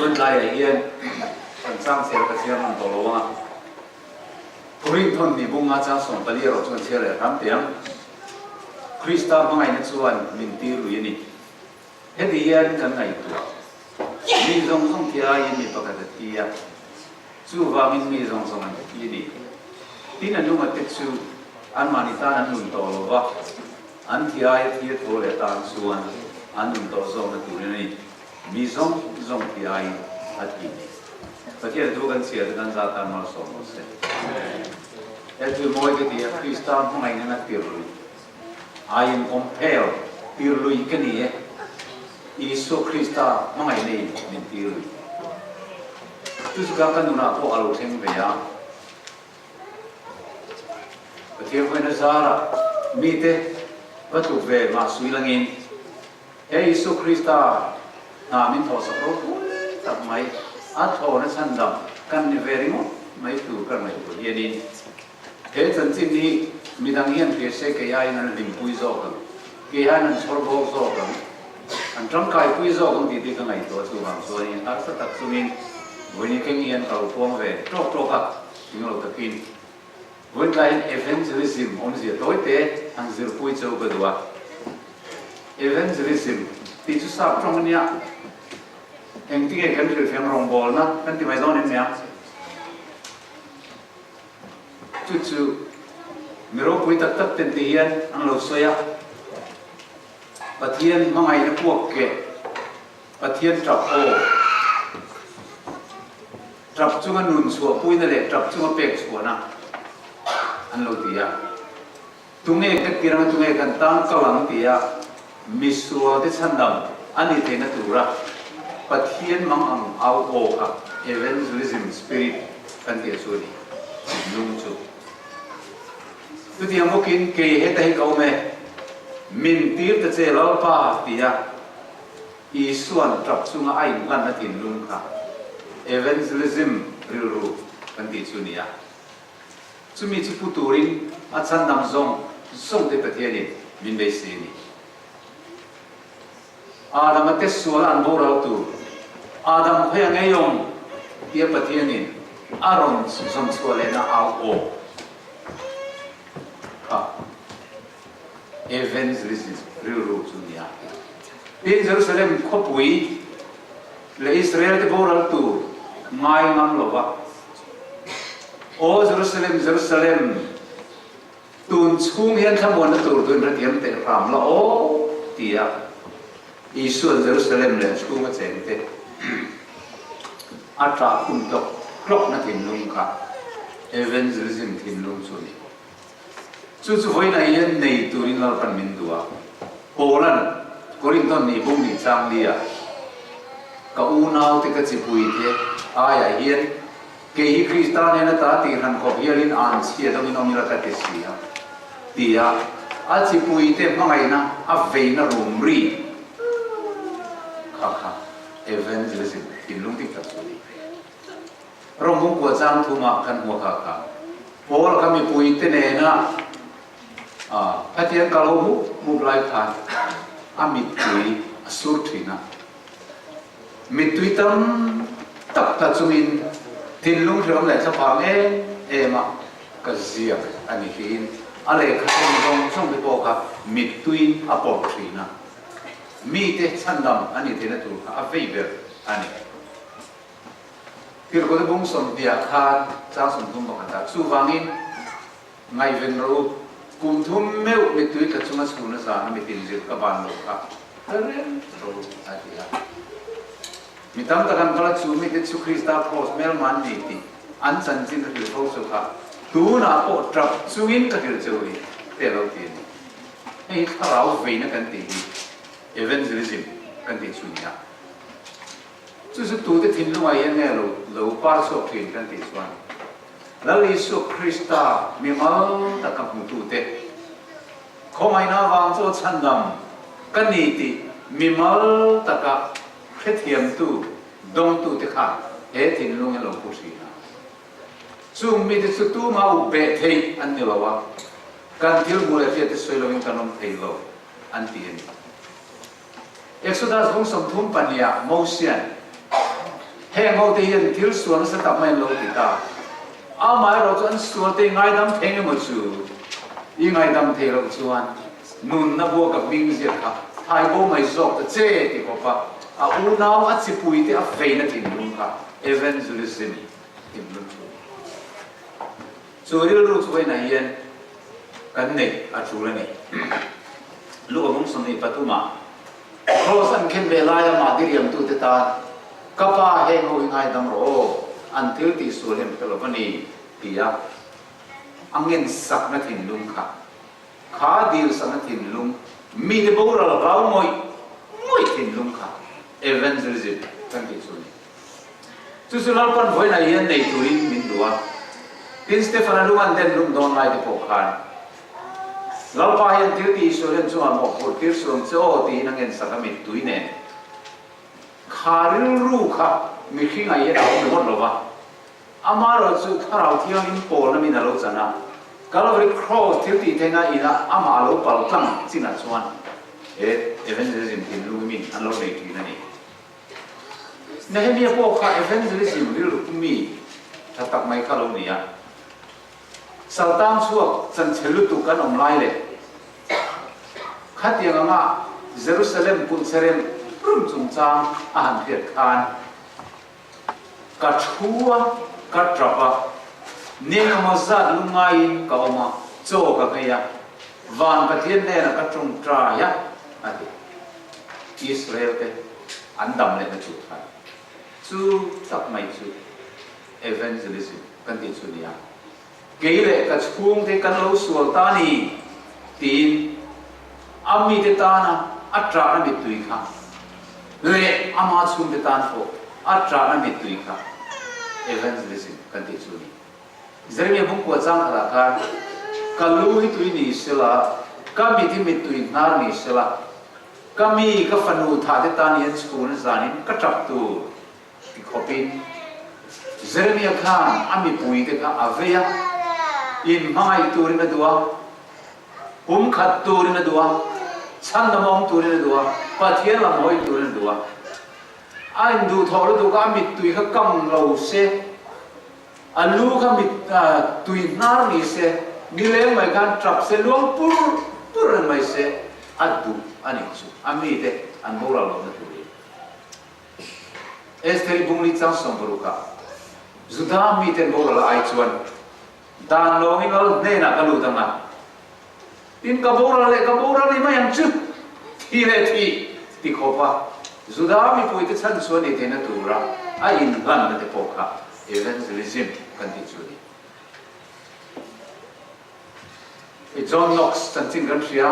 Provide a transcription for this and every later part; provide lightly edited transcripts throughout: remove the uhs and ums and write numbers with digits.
Vawn tlaiah hian kan chang chhiar ka chhiar ngam tawh lo ang a. Korin thawn ni bunga chang 14 erawh chuan chhiar leh hram teh ang. Krista hmangaihna chuan min tir lui a ni. Heti hian kan ngaihtuah. Mi zawng zawng thi aiin mi pakhat a thi a, chuvangin mi zawng zawng an thi a ni. Tin a nunga te chu anmahni tan an nun tawh lo va, an thi aia thi a tho leh tan chuan an nun tawh zawkna turin a ni. Mi zawng zawng thi aiin a thi a ni. Pathian thu kan chhiar te kan zat tan malsawm rawh se. He thil mawi ka ti a, Krista hmangaihna na tir lui. Aiin compel tir lui ka ni e. Isua Krista hmangaih nei min tir lui. Chu chu ka ka nunah pawh a lo thleng ve a. Pathian hawina zarah mite va tluk ve mah sui langin he Isua Krista hna min thawhsak ropui tak mai a thlawhna chhandam kan ni ve ringawt mai tur ka ngaihtuah hianin He chanchin hi midang hian hria se kei aiin an hlimpui zawk ang, kei aiin an chhawr bawk zawk ang, an tangkaipui zawk ang tih te ka ngaihtuah chuvang chuanin harsa tak chungin vawiin keng hian ka lo puang ve tawk tawk a, tling lo takin. Vawiin tlai hian evangelism awmzia tawi te han zirpui cheu ka duh a. Evangelism tih chu sap tawng ania, engtinge kan hrilhfiam rawngbawlna kan ti mai dawn em nia? Chu chu mi ropui tak tak ten ti hian an lo sawi a, Pathian hmangaihna puak keh, Pathian tap aw, tap chunga nun chhuahpuina leh tap chunga pek chhuahna an lo ti a. Tunge ka tir anga tunge kan tan kal ang ti a, misual te chhandam a nih theihna tura Pathian mang ang au aw kha evangelism spirit kan tih chu a ni, thinlung chu. Chutiang bawkin kei heta hi ka awm e, min tir ta che Lalpa ti a Isua'n tap chunga a inhlanna thinlung kha evangelism rilru kan tih chu a ni a. Chumi chu pu turin a chhandam zawng zawng te Pathianin min beisei a ni. Adama te sual an boral tur, Adam khawi a ngei awm tia Pathianin a rawn zawm chhuah lehna au aw kha evangelism rilru chu nia. Tin, Jerusalem khawpui leh Israel te boral tur ngai ngam lova, Aw Jerusalem, Jerusalem, tun chhung hian thlamuanna tur tu in hrethiam teh hram la aw, tia Isua'n Jerusalem leh a chhunga chengte a ṭah khum tlawk tlawkna thinlung kha evangelism thinlung chu a ni. Chu chu vawiinah hian nei turin Lalpan min duh a. Paula'n Korinthon nih bung nih chang lia ka unaute ka chipuite aiah hian kei hi Krista nen ata tih hran khawp hialin an chhia dawngin awm ila ka ti si a ti a, a chipuite hmangaihna a veina rum ri kha kha evangelism thinlung dik tak chu a ni. Rawng kua chang thumah kan hmu kha kha Paul ka mipuite nena Pathian ka lo mup mup lai khan a mittui a sur thin a. Mittui tam tak ta chungin thinlung hreawm leh thlaphang em em a ka ziak a ni tiin a lehkha thawm zawng zawng te pawh kha mittuiin a pawrh thin a. Mite chhandam a nih theihna tur kha a vei ber a ni. Tirhkohte bung 20 ah khan chang 31 ah chuvangin ngaihven rawh u, kum thum meuh mittui tla chunga chhuna zana mitin zir ka ban loh kha hre reng rawh u a ti a. Mi tam tak an kal a, chu mite chu Krista kraws hmelma an ni tih an chanchin ka hrilh fo chu kha tunah pawh tap chungin ka hrilh che u hi te a lo ti a ni. Hei hi thlarau veina kan tih hi evangelism kan tih chu a ni a. Chu chu tute thinlungah hian nge lo lo par chhuak thin kan tih chuan Lal Isua Krista mimal taka hmutute khawngaihna avang chu a chhandam ka ni tih mimal taka hrethiamtu dawngtute khan he thinlung hi lo pu thin a. Chung mite chu tumah up beh theih an ni lo a, kan thil hmuh leh hriatte sawi loin kan awm thei lo an ti a ni. Exodus bung 32 ah Mosia'n. Heng ho te hian thil sual nasa tak mai an lo ti ta. Amaherawhchu an sual te i ngaidam thei emaw chu i ngaidam thei loh chuan nunna buaka hming ziak kha thai bo mai zawk ta che ti khawp a, a unau a chipui te a feina thinlung kha evangelism thinlung chu a ni. Chu rilru chu vawiinah hian kan neih a tul a ni. Luka bung 23 ah Kraws an khen ve laia mahni riamtute tan, Ka pa, heng ho hi ngaidam rawh aw, an thil tih sual hi an hre lo va ni, tia a ngen sakna thinlung kha, kha dil sakna thinlung, mite boral hlau ngawih ngawih thinlung kha evangelism kan tih chu a ni. Chu chu Lalpan vawiinah hian nei turin min duh a. Tin, Stefan-a lung an den lum dawn lai te pawh khan, Lalpa hian thil tih sual hian chungah mawhphurh tir suh ang che aw tiin a ngensak a mittui nen. Kha rilru kha mihringah hian a awm ringawt lo va, amaherawh chu Thlarau Thianghlim pawlna min a lo chan a, Calvary Cross thil tih theihna inah amah a lo pal tlang chinah chuan he evangelism thinlung min an lo nei thin a ni. Nehemia pawh kha evangelism rilru mi tha tak mai kha lo ni a. Saltang chhuak chanchhe lutuk kan awm lai leh khatiang anga Jerusalem kulhchhe rem rum chungchang a han hriat khan ka thu a, ka tap a, ning emaw zat lungngaiin ka awm a, chaw ka nghei a, van Pathian hnenah ka tawngtai a, a ti. Israel te an dam lehna chu khan chu tak mai chu evangelism kan tih chu nia. Kei leh ka chhungte kan lo sual ta ni tiin a mite tana a ṭahna mittui kha leh ama chhungte tan pawh a ṭahna mittui kha evangelism kan tih chu ni. Jeremia bungkua chang khatah khan, Ka lu hi tui ni sela, ka mit hi mittui hnar ni sela, ka mi ka fanu thah te tan hian chhun zanin ka ṭap tur ti khawpin Jeremia khan a mipuite kha a vei a, inhmangaih turin a duh a, pum khat turin a duh a, chhandam awm turin a duh a, Pathian lam hawi turin a duh a. A induhthawh lutuk a, a mittui kha kam lo se, A lu kha mit tui hnar ni se, nileng mai khan tap se, luang pur pur reng mai se, a duh a nih chu. A mite an boral lohna turin. Estheri bungli chang 60 ah Juda miten boral ai chuan dan lawngin lal hnenah ka lut ang a, tin ka boral leh ka boral ni mai ang chu, thi leh thi ti khawp a Juda mipuite chhan chuan ei theihna tura a inhlanna te pawh kha Evangelism kan tih chu a ni. Hei John Knox chanchin kan hria.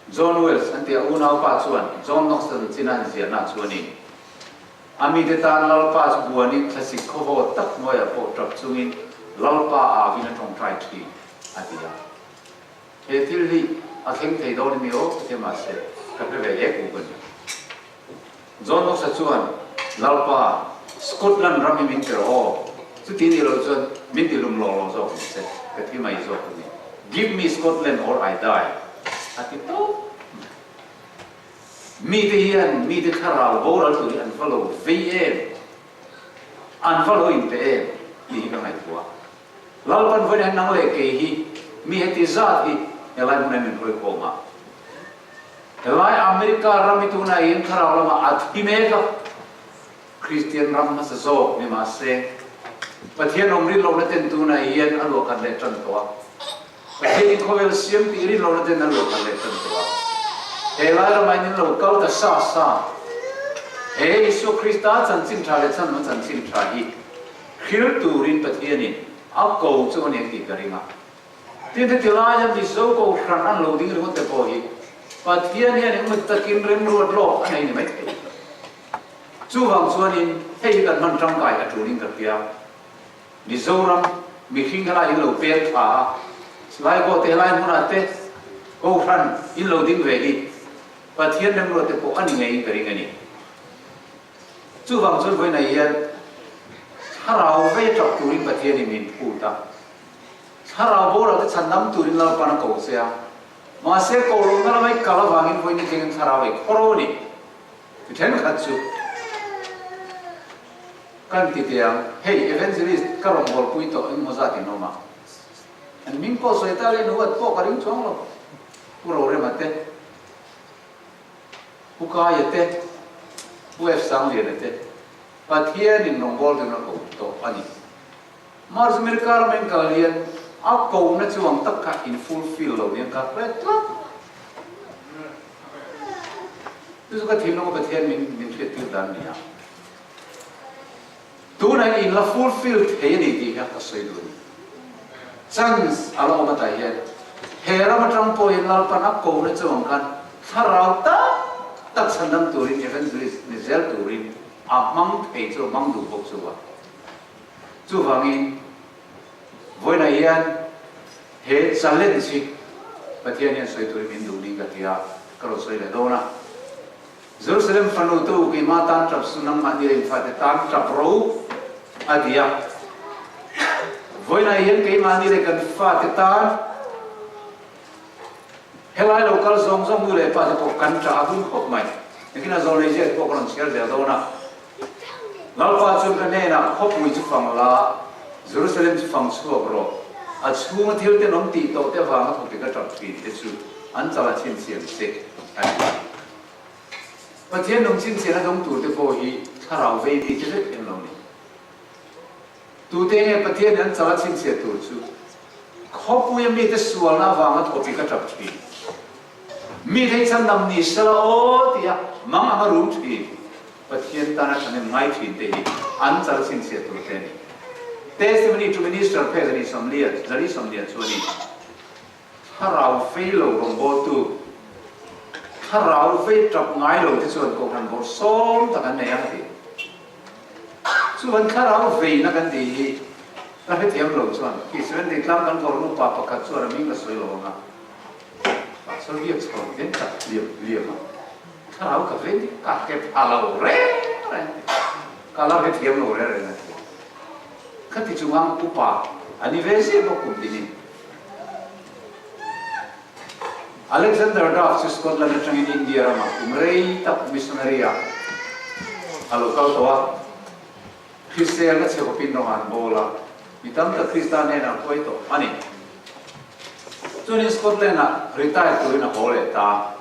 John Wells an tih a unaupa chuan John Knox chanchin a han ziahna chu a ni. A mite tan Lalpa chu buanin thlasik khawhaw tak hnuaiah pawh tap chungin Lalpa avin a tawngtai thin, a ti a. He thil hi a thleng thei dawn emi aw ka ti mahse ka hre ve ek uk a ni. John Knox-a chuan, Lalpa, Scotland ram hi min pe rawh aw, chuti nih loh chuan min ti lum lawng lawng zawk ang che, ka thi mai zawk a ni. Give me Scotland or I die, a ti tawp mai. Mite hian mite thlarau boral tur hi an va lo vei em, an va lo inpe em tih hi ka ngaihtuah. Lalpan vawiin hian nang leh kei hi mi heti zat hi helai hmunah min hruai khawm a. Helai America ram hi tunah hian thlarau lamah a thi mek a, Kristian ram hmasa zawk ni mah se, Pathian awm rin lohna ten tunah hian a luah khat leh tan tawh a. Pathianin khawvel siam tih rin lohna ten a luah khat leh tan tawh a. Helai ramah hian in lo kal ta sa sa. He Isua Krista chanchin tha leh chhanna chanchin tha hi Hril turin Pathianin a ko chu a ni ang tih ka ring a. Tin, heti laia Mizo Kohhran an lo ding ringawt te pawh hi Pathian hian engemaw takin remruat lawk a nei ni mai thei. Chuvang chuanin hei hi kan hman tangkai a tulin ka hria. Mizoram mihring helai in lo pek tha a, Laikaw te helai hmunah te Kohhran in lo ding ve hi Pathian remruat te pawh a ni ngeiin ka ring a ni. Chuvang chuan vawiinah hian thlarau vei tap turin Pathianin min phut a, thlarau boral te chhandam turin Lalpan a ko che a, mahse ko lohna lamah i kal avangin vawiin ni thlengin thlarau ei khawro a ni. Ti thenkhat chu. Kan ti teh ang, hei Evangelist ka rawngbawlpui tawh engmaw zat in awm a, an hming pawh sawi ta leh nuat pawh ka ring chuang lo, Pu Rorema te, Pu Kaia te, Pu F Sangliana te, Pathianin rawngbawltu in a ko tawh a ni. Mars America rama in kal hian a kohna chu ang tak kha in fulfill lo nia ka hre tlat. Chu chu ka thinlunga Pathian min min hriattir dan a ni a. Tunah in la fulfill thei a ni tih hian ka sawi duh a ni. Chance a la awm atah hian he ram atang pawhin Lalpan a kohna chu ang khan thlarau tak tak chhandam turin evangelist ni zel turin a hmang thei chu a hmang duh bawk chu a. Chuvangin vawiinah hian he challenge hi Pathian hian sawi turin min duh ning ka ti a, ka rawn sawi leh dawn a. Jerusalem fanu te u keimah tan tap su nangmah ni leh fate tan tap ro a ti a. Vawiinah hian keimah ni leh kan fate tan helai lo kal zawng zawng nu leh pa te pawh kan tah a hun khawp mai. Nakinah zawlnei ziak te pawh ka rawn chhiar zel dawn a. Lalpa chuan ka hnenah khawpui chu fang la, Jerusalem chu fang chhuak rawh. A chhunga thil tenawm tih tawh te avanga thawk i ka tap thin te chu an chal a chhinchhiam che a ni. Pathian nung chhinchhiahna dawng tur te pawh hi thlarau vei mi te vek en lo ni. Tute nge Pathian in an chal a chhinchhiah tur chu? Khawpuia mite sualna avanga thawk i ka tap thin. Mi thei chhan dam ni sela aw tia mang anga rum thin. Pathian tana thahnem ngai thin te hi an chal chhinchhiah tur te a ni. Testimony to Minister phe zani sawmlia zali sawmlia chu a ni. Thlarau fei lo rawngbawltu, thlarau vei tap ngai lo te chuan kohhran bawrh sawm tak an nei ang a ti. Chuan thlarau veina kan tih hi ka hrethiam lo chuan khi Seventh Day tlang kan kawr nupa pakhat chuan a hming ka sawi lo ang a, Pastor biak chho hian tap liam liam a, thlarau ka vei dik ka hre pha lo reng reng, ka la hrethiam lo reng reng a ti. Khati chungang upa a ni ve ziah bawk kum tinin. Alexander Duff chu Scotland atangin India ramah kum rei tak missionary ah a lo kal tawh a. Hriselna chhe khawpin rawng an bawl a, mi tam tak Krista hnenah a hruai tawh a ni. Chuanin Scotland ah retire turin a haw leh ta.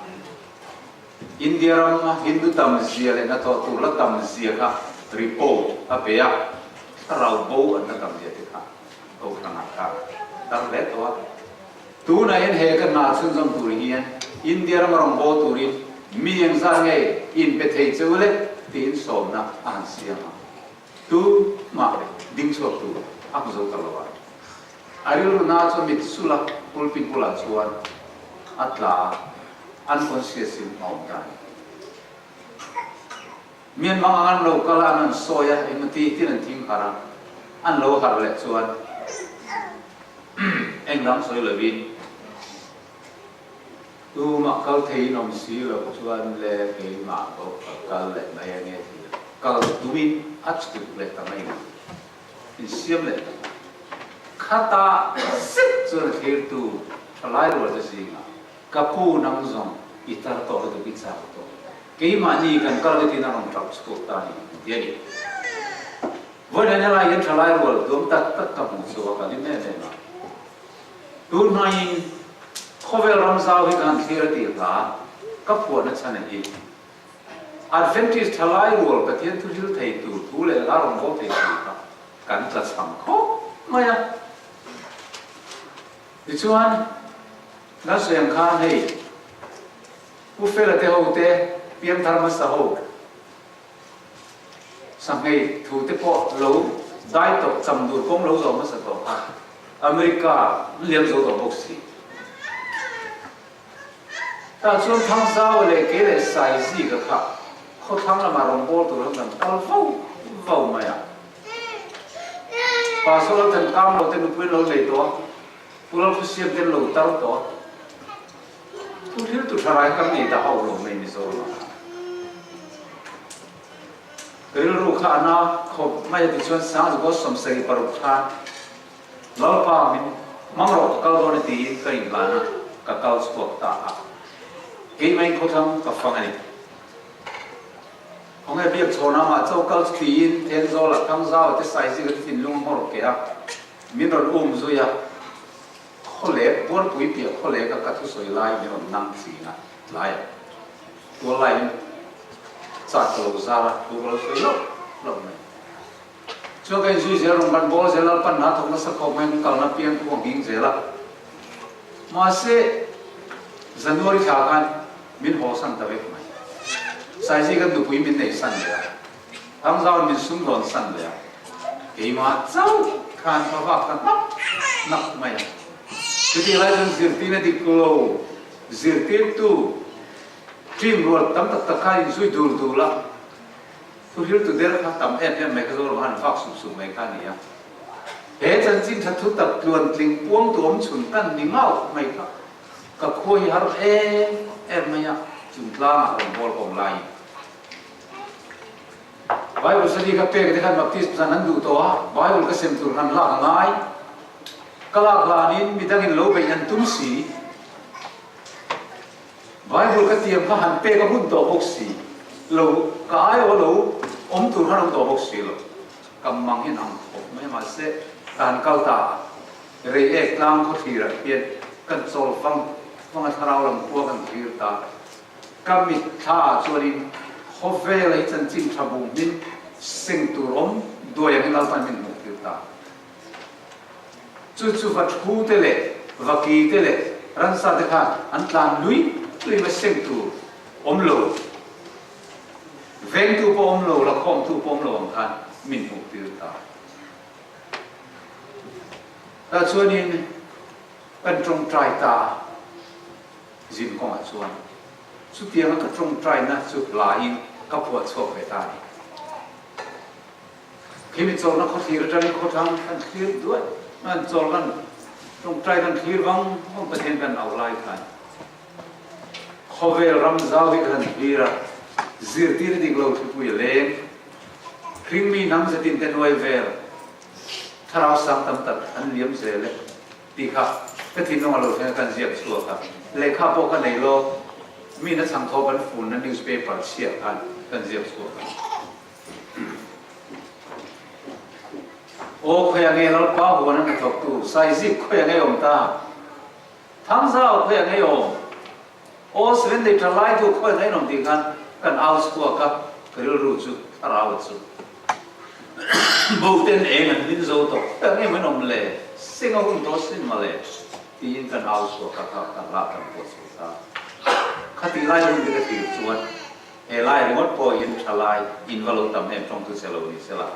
India rama Hindu tam zia leh hnathawh tur la tam zia kha report a pe a, thlarau bo an la tam zia te kha. Kohhranah kha tar hle tawh a. Tunah hian he ka hna chhunzawm tur hian India rama rawn bawl turin mi engzat nge inpe thei che u le tiin sawmna a han siam a. Tu mah ding chhuak tur a hmu zo ta lo a. A rilru na chu mit sulh a, pulpit bulah chuan a tla a, unconscious in a awm ta a ni. Myanmar ang an lo kal a, an rawn sawi a, engmaw ti tin an thing harh a, an lo harh leh chuan engdang sawi lovin tumah kal theiin awm si lo chuan le keimah pawh ka kal leh mai ange ti a, kal tumin a chhuk leh ta mai a, insiam leh ta mai. Khata zet chuan a thlirtu thalai rual te zingah Ka pu nang zawng i tar tawh lutuk i chak tawh. Keimahni kan kal te tin a rawn tap chhuak ta ni an ti a ni. Vawiin helai hian thalai rual duam tak tak ka hmuh chu a ka hlim em em a. Tun hmain khawvel ram zau hi ka han thlir a tih hla ka phuahna chhan a hi. Adventist thalai rual Pathian thu hril thei tur thu leh hla rawn bawl thei tur kha kan tla chham khawp mai a. Tichuan, kan sawi ang khan hei, Pu Fela te ho te, Piangthar hmasa ho, Sanghei thu te pawh lo dai tawh, cham dur kawng lo zawh hmasa tawh kha America an liam zo tawh bawk si. Tah chuan Thangzau leh kei leh Saizika kha khawthlang lamah rawngbâwl tur an kan kal vo vo mai a. Pastor lo then kam lo te nupui an lo nei tawh a, Pu Lalkhusiam te an lo tar tawh a. Thu thil tu tha rai kan nei ta hauh lo mai Mizoram ah khan. Ka rilru kha a na khawp mai a tichuan Sangzikaw 76 khan Lalpa min hmang rawh ka kal dawn e tiin ka inhlan a, ka kal chhuak ta a. Keimah in khawthlang ka fang a ni. Khawnge biak chhawn amah cho kal chu tiin Thenzawla Thangzaua te Saizika te thinlung a hmawr keh a, min rawn um zui a, Khawlek, Buarpui piah khawlek a ka thusawi lai min rawn nang ching a, tlaiah tual laiin chat ka lo zar a, thu ka lo sawi loh loh mai. Chuan ka inzui zel rawn kan bawl zel a, pan hna thawk nasa khawp mai kan kalna piang khu a nghing zel a. Mahse, January thla khan min hawsan ta vek mai. Saizika kan nupui min nei san leh a, Thangzauan min sum rawn san leh a, keimah chauh khan ka vak ta hnak hnak mai a. Chutih lai chuan zirtirna dik lo zirtirtu team rual tam tak tak khan inzui dul dul a. Thuhriltu der kha tam em em mai kha Zoram han vak sup sup mai kha a ni a. He chanchin tha thu tak tluan tling puang tu awm chhun kan ni ngauh mai kha ka khua hi har em em mai a, chung tlangah rawn bawl kawm laiin Bible study ka pek te khan Baptist zan an duh tawh a, Bible ka sem tur han lak a ngai. Ka lak hlanin midangin lo beih an tum si. Bible ka tiam kha han pek a hun tawh bawk si lo, ka aiawh lo awm tur khan awm tawh bawk si lo. Ka mang hian ang khawp mai mahse ka han kal ta a, rei ek tlang khaw thlirah hian kan chawl fang fang a thlarau lam khua kan thlir ta. Ka mitthla ah chuanin khawvela hi chanchin tha bum hmin seng tur awm duai angin Lalpan min hmuh tir ta. Chu chu va thu te leh va ki te leh ransa te khan an tlan lui lui mai seng tur awm lo, vengtu pawh awm lo, lakhawmtu pawh awm lo ang khan min hmuh tir ta. Tah chuanin kan tawngtai ta a, zin kawngah chuan chutianga ka tawngtaina chu hlain ka phuah chhuak ve ta a ni. Khi mi chawlhna khaw thlir atangin khaw thlang kan thlir duai an chawl kan tawngtai kan thlir vang vang Pathian kan auh lai khan khawvel ram zau hi kan thlir a, zirtir dik lo thlipui a leng, hringmi hnam zetin te nuai vel thlarau sang tam tak an liam zel e tih kha ka thinlung a lo thleng a kan ziak chhuak a, lehkha pawh ka nei lo, mi na chhang thaw kan funna newspaper chhiah khan kan ziak chhuak a. Aw khawiah nge Lalpa huan a hnathawktu Saizik khawiah nge awm ta? Thangzau khawiah nge awm? Aw Seventh-day tha laitu khawiah nge awm tih khan kan au chhuak a, ka rilru chu thlarau chu bo ten eng an hmin zo tawh khawiah nge min awm le? Seng a hun tawh sin mawle tiin kan au chhuak a, ka hla kan pawh chho ta. Khatih lai hun te ka thlir chuan He lai ringawt pawhin tha lai in va lo tam em tawngtu che lo ni sela.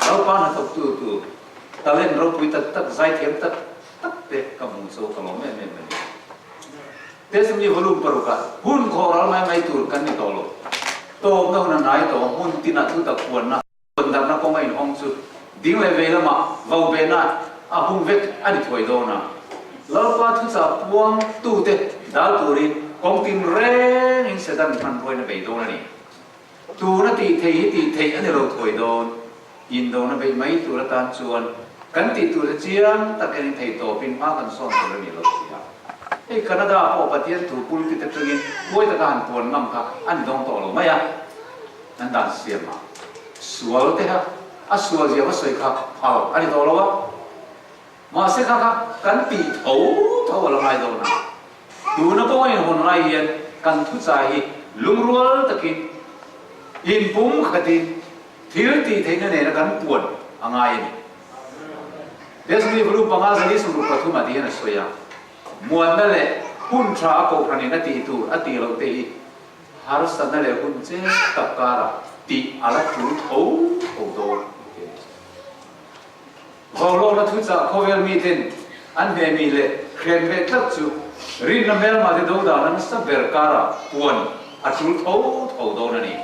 Lalpa hnathawktu tur talent ropui tak tak, zaithiam tak tak te ka hmu chu ka lawm em em a ni. Testimony volume parukah hun khawh ral mai mai tur kan ni tawh lo. Tawpna hun a hnai tawh, hmun tinah thu tak puanna. Puandarhna kawng a inhawng chu ding leh vei lamah vaubehna a hung vek a ni thuai dawn a. Lalpa thuchah puangtute dal turin kawng tin rengin Satan hmanruaina bei dawn a ni. Tuna tih theih hi tih theih a ni lo thuai dawn. Indona beih mai tur atan chuan kan tih tur hi chiang takin thei tawpin hma kan sawn tur a ni lo si a. Hei Canada pawh Pathian thu pulpit atangin huai taka han puan ngam kha a ni dawng tawh lo mai a. An dan siam a, sual te kha a sual zia va sawi kha phal a ni tawh lo a, mahse kha kha kan tih tho tho a la ngai dawn a, tuna kawng a inhawn lai hian kan thuchai hi lungrual takin inpum khatin thil tih theihna nena kan puan a ngai a ni. Desmond Volume panga zali 63 ah ti hian a sawi a, muanna leh hun tha a kohhranin a tih tur a tih loh te hi Harsatna leh hun che tak karah tih a la tul tho tho dawn ti a ni. Vaulawkna thuchah khawvel miten an hmehmi leh hren ve tlat chu rinna hmelma te do dana nasa ber karah puan a tul tho tho dawn a ni.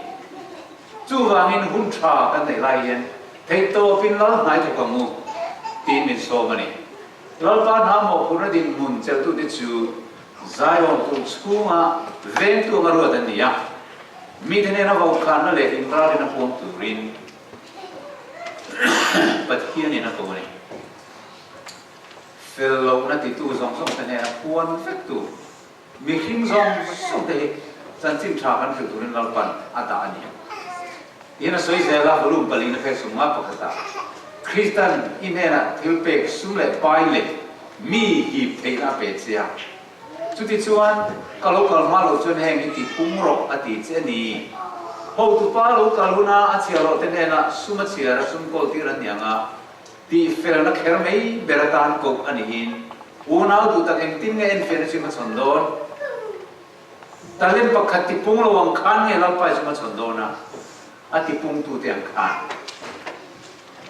Chuvangin hun tha kan neih lai hian theihtawpin lal hnai thawk ang u tiin min sawm a ni. Lalpa hna mawhphurhna dinhmun chelhtute chu Zion tur chhunga vengtu anga ruat an ni a, mite nena vaukhana leh inralin a puang turin Pathianin a ko a ni. Fel lohna titu zawng zawng te hnena puan vek tur mihring zawng zawng te hi chanchin tha kan hrilh turin Lalpan a dah a ni. Tihian a sawi zel a, volume palina phek sum nga pakhatah, Krista'n i hnenah thil pek sum leh pai leh mi hip theihna a pe che a. Chutichuan, ka lo kal hma loh chuan heng hi ti pung rawh a ti che a ni. Hotupa lo kal huna a chhiar rawh te hnenah sum a chhiar a sum kawl tir an ni ang a, tih felna kher mai ber atan koh a niin unau duh tak engtin nge enfiahna chu i hmachhawn dawn? Talent pakhat ti pung lo ang khan nge Lalpa i chu hmachhawn dawn a, a ti pungtute ang khan?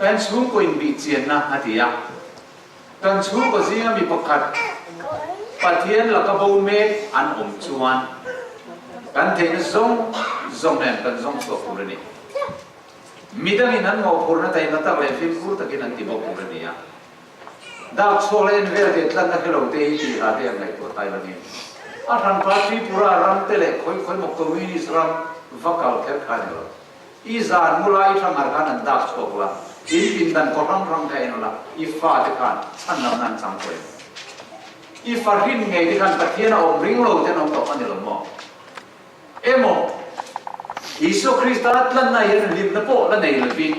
Kan chhungkaw inbihchianna a ti a. Kan chhungkaw zinga mi pakhat Pathian laka bo mek an awm chuan kan theihna zawng zawng nen kan zawng chhuak tur a ni. Midangin an mawhphurhna taima tak leh fimkhur takin an ti bawk tur a ni a. Dak chhuak leh en vel te tlanna hre lo te hi tihra te an ngaihtuah tai langin a hranpa Tripura ram te leh khawi khawi maw Communist ram va kal kher kha a ni lo. I zan mu lai i thanghar khan an dak chhuak la, in pindan kaw hrang hrang kha en la, i fate khan chhan lamna an chang tawh em? I fa hrin ngei te khan Pathian a awm ring lo te an awm tawh a ni lo maw? Emaw, Isua Krista tlanna hian hlimna pawh la nei lovin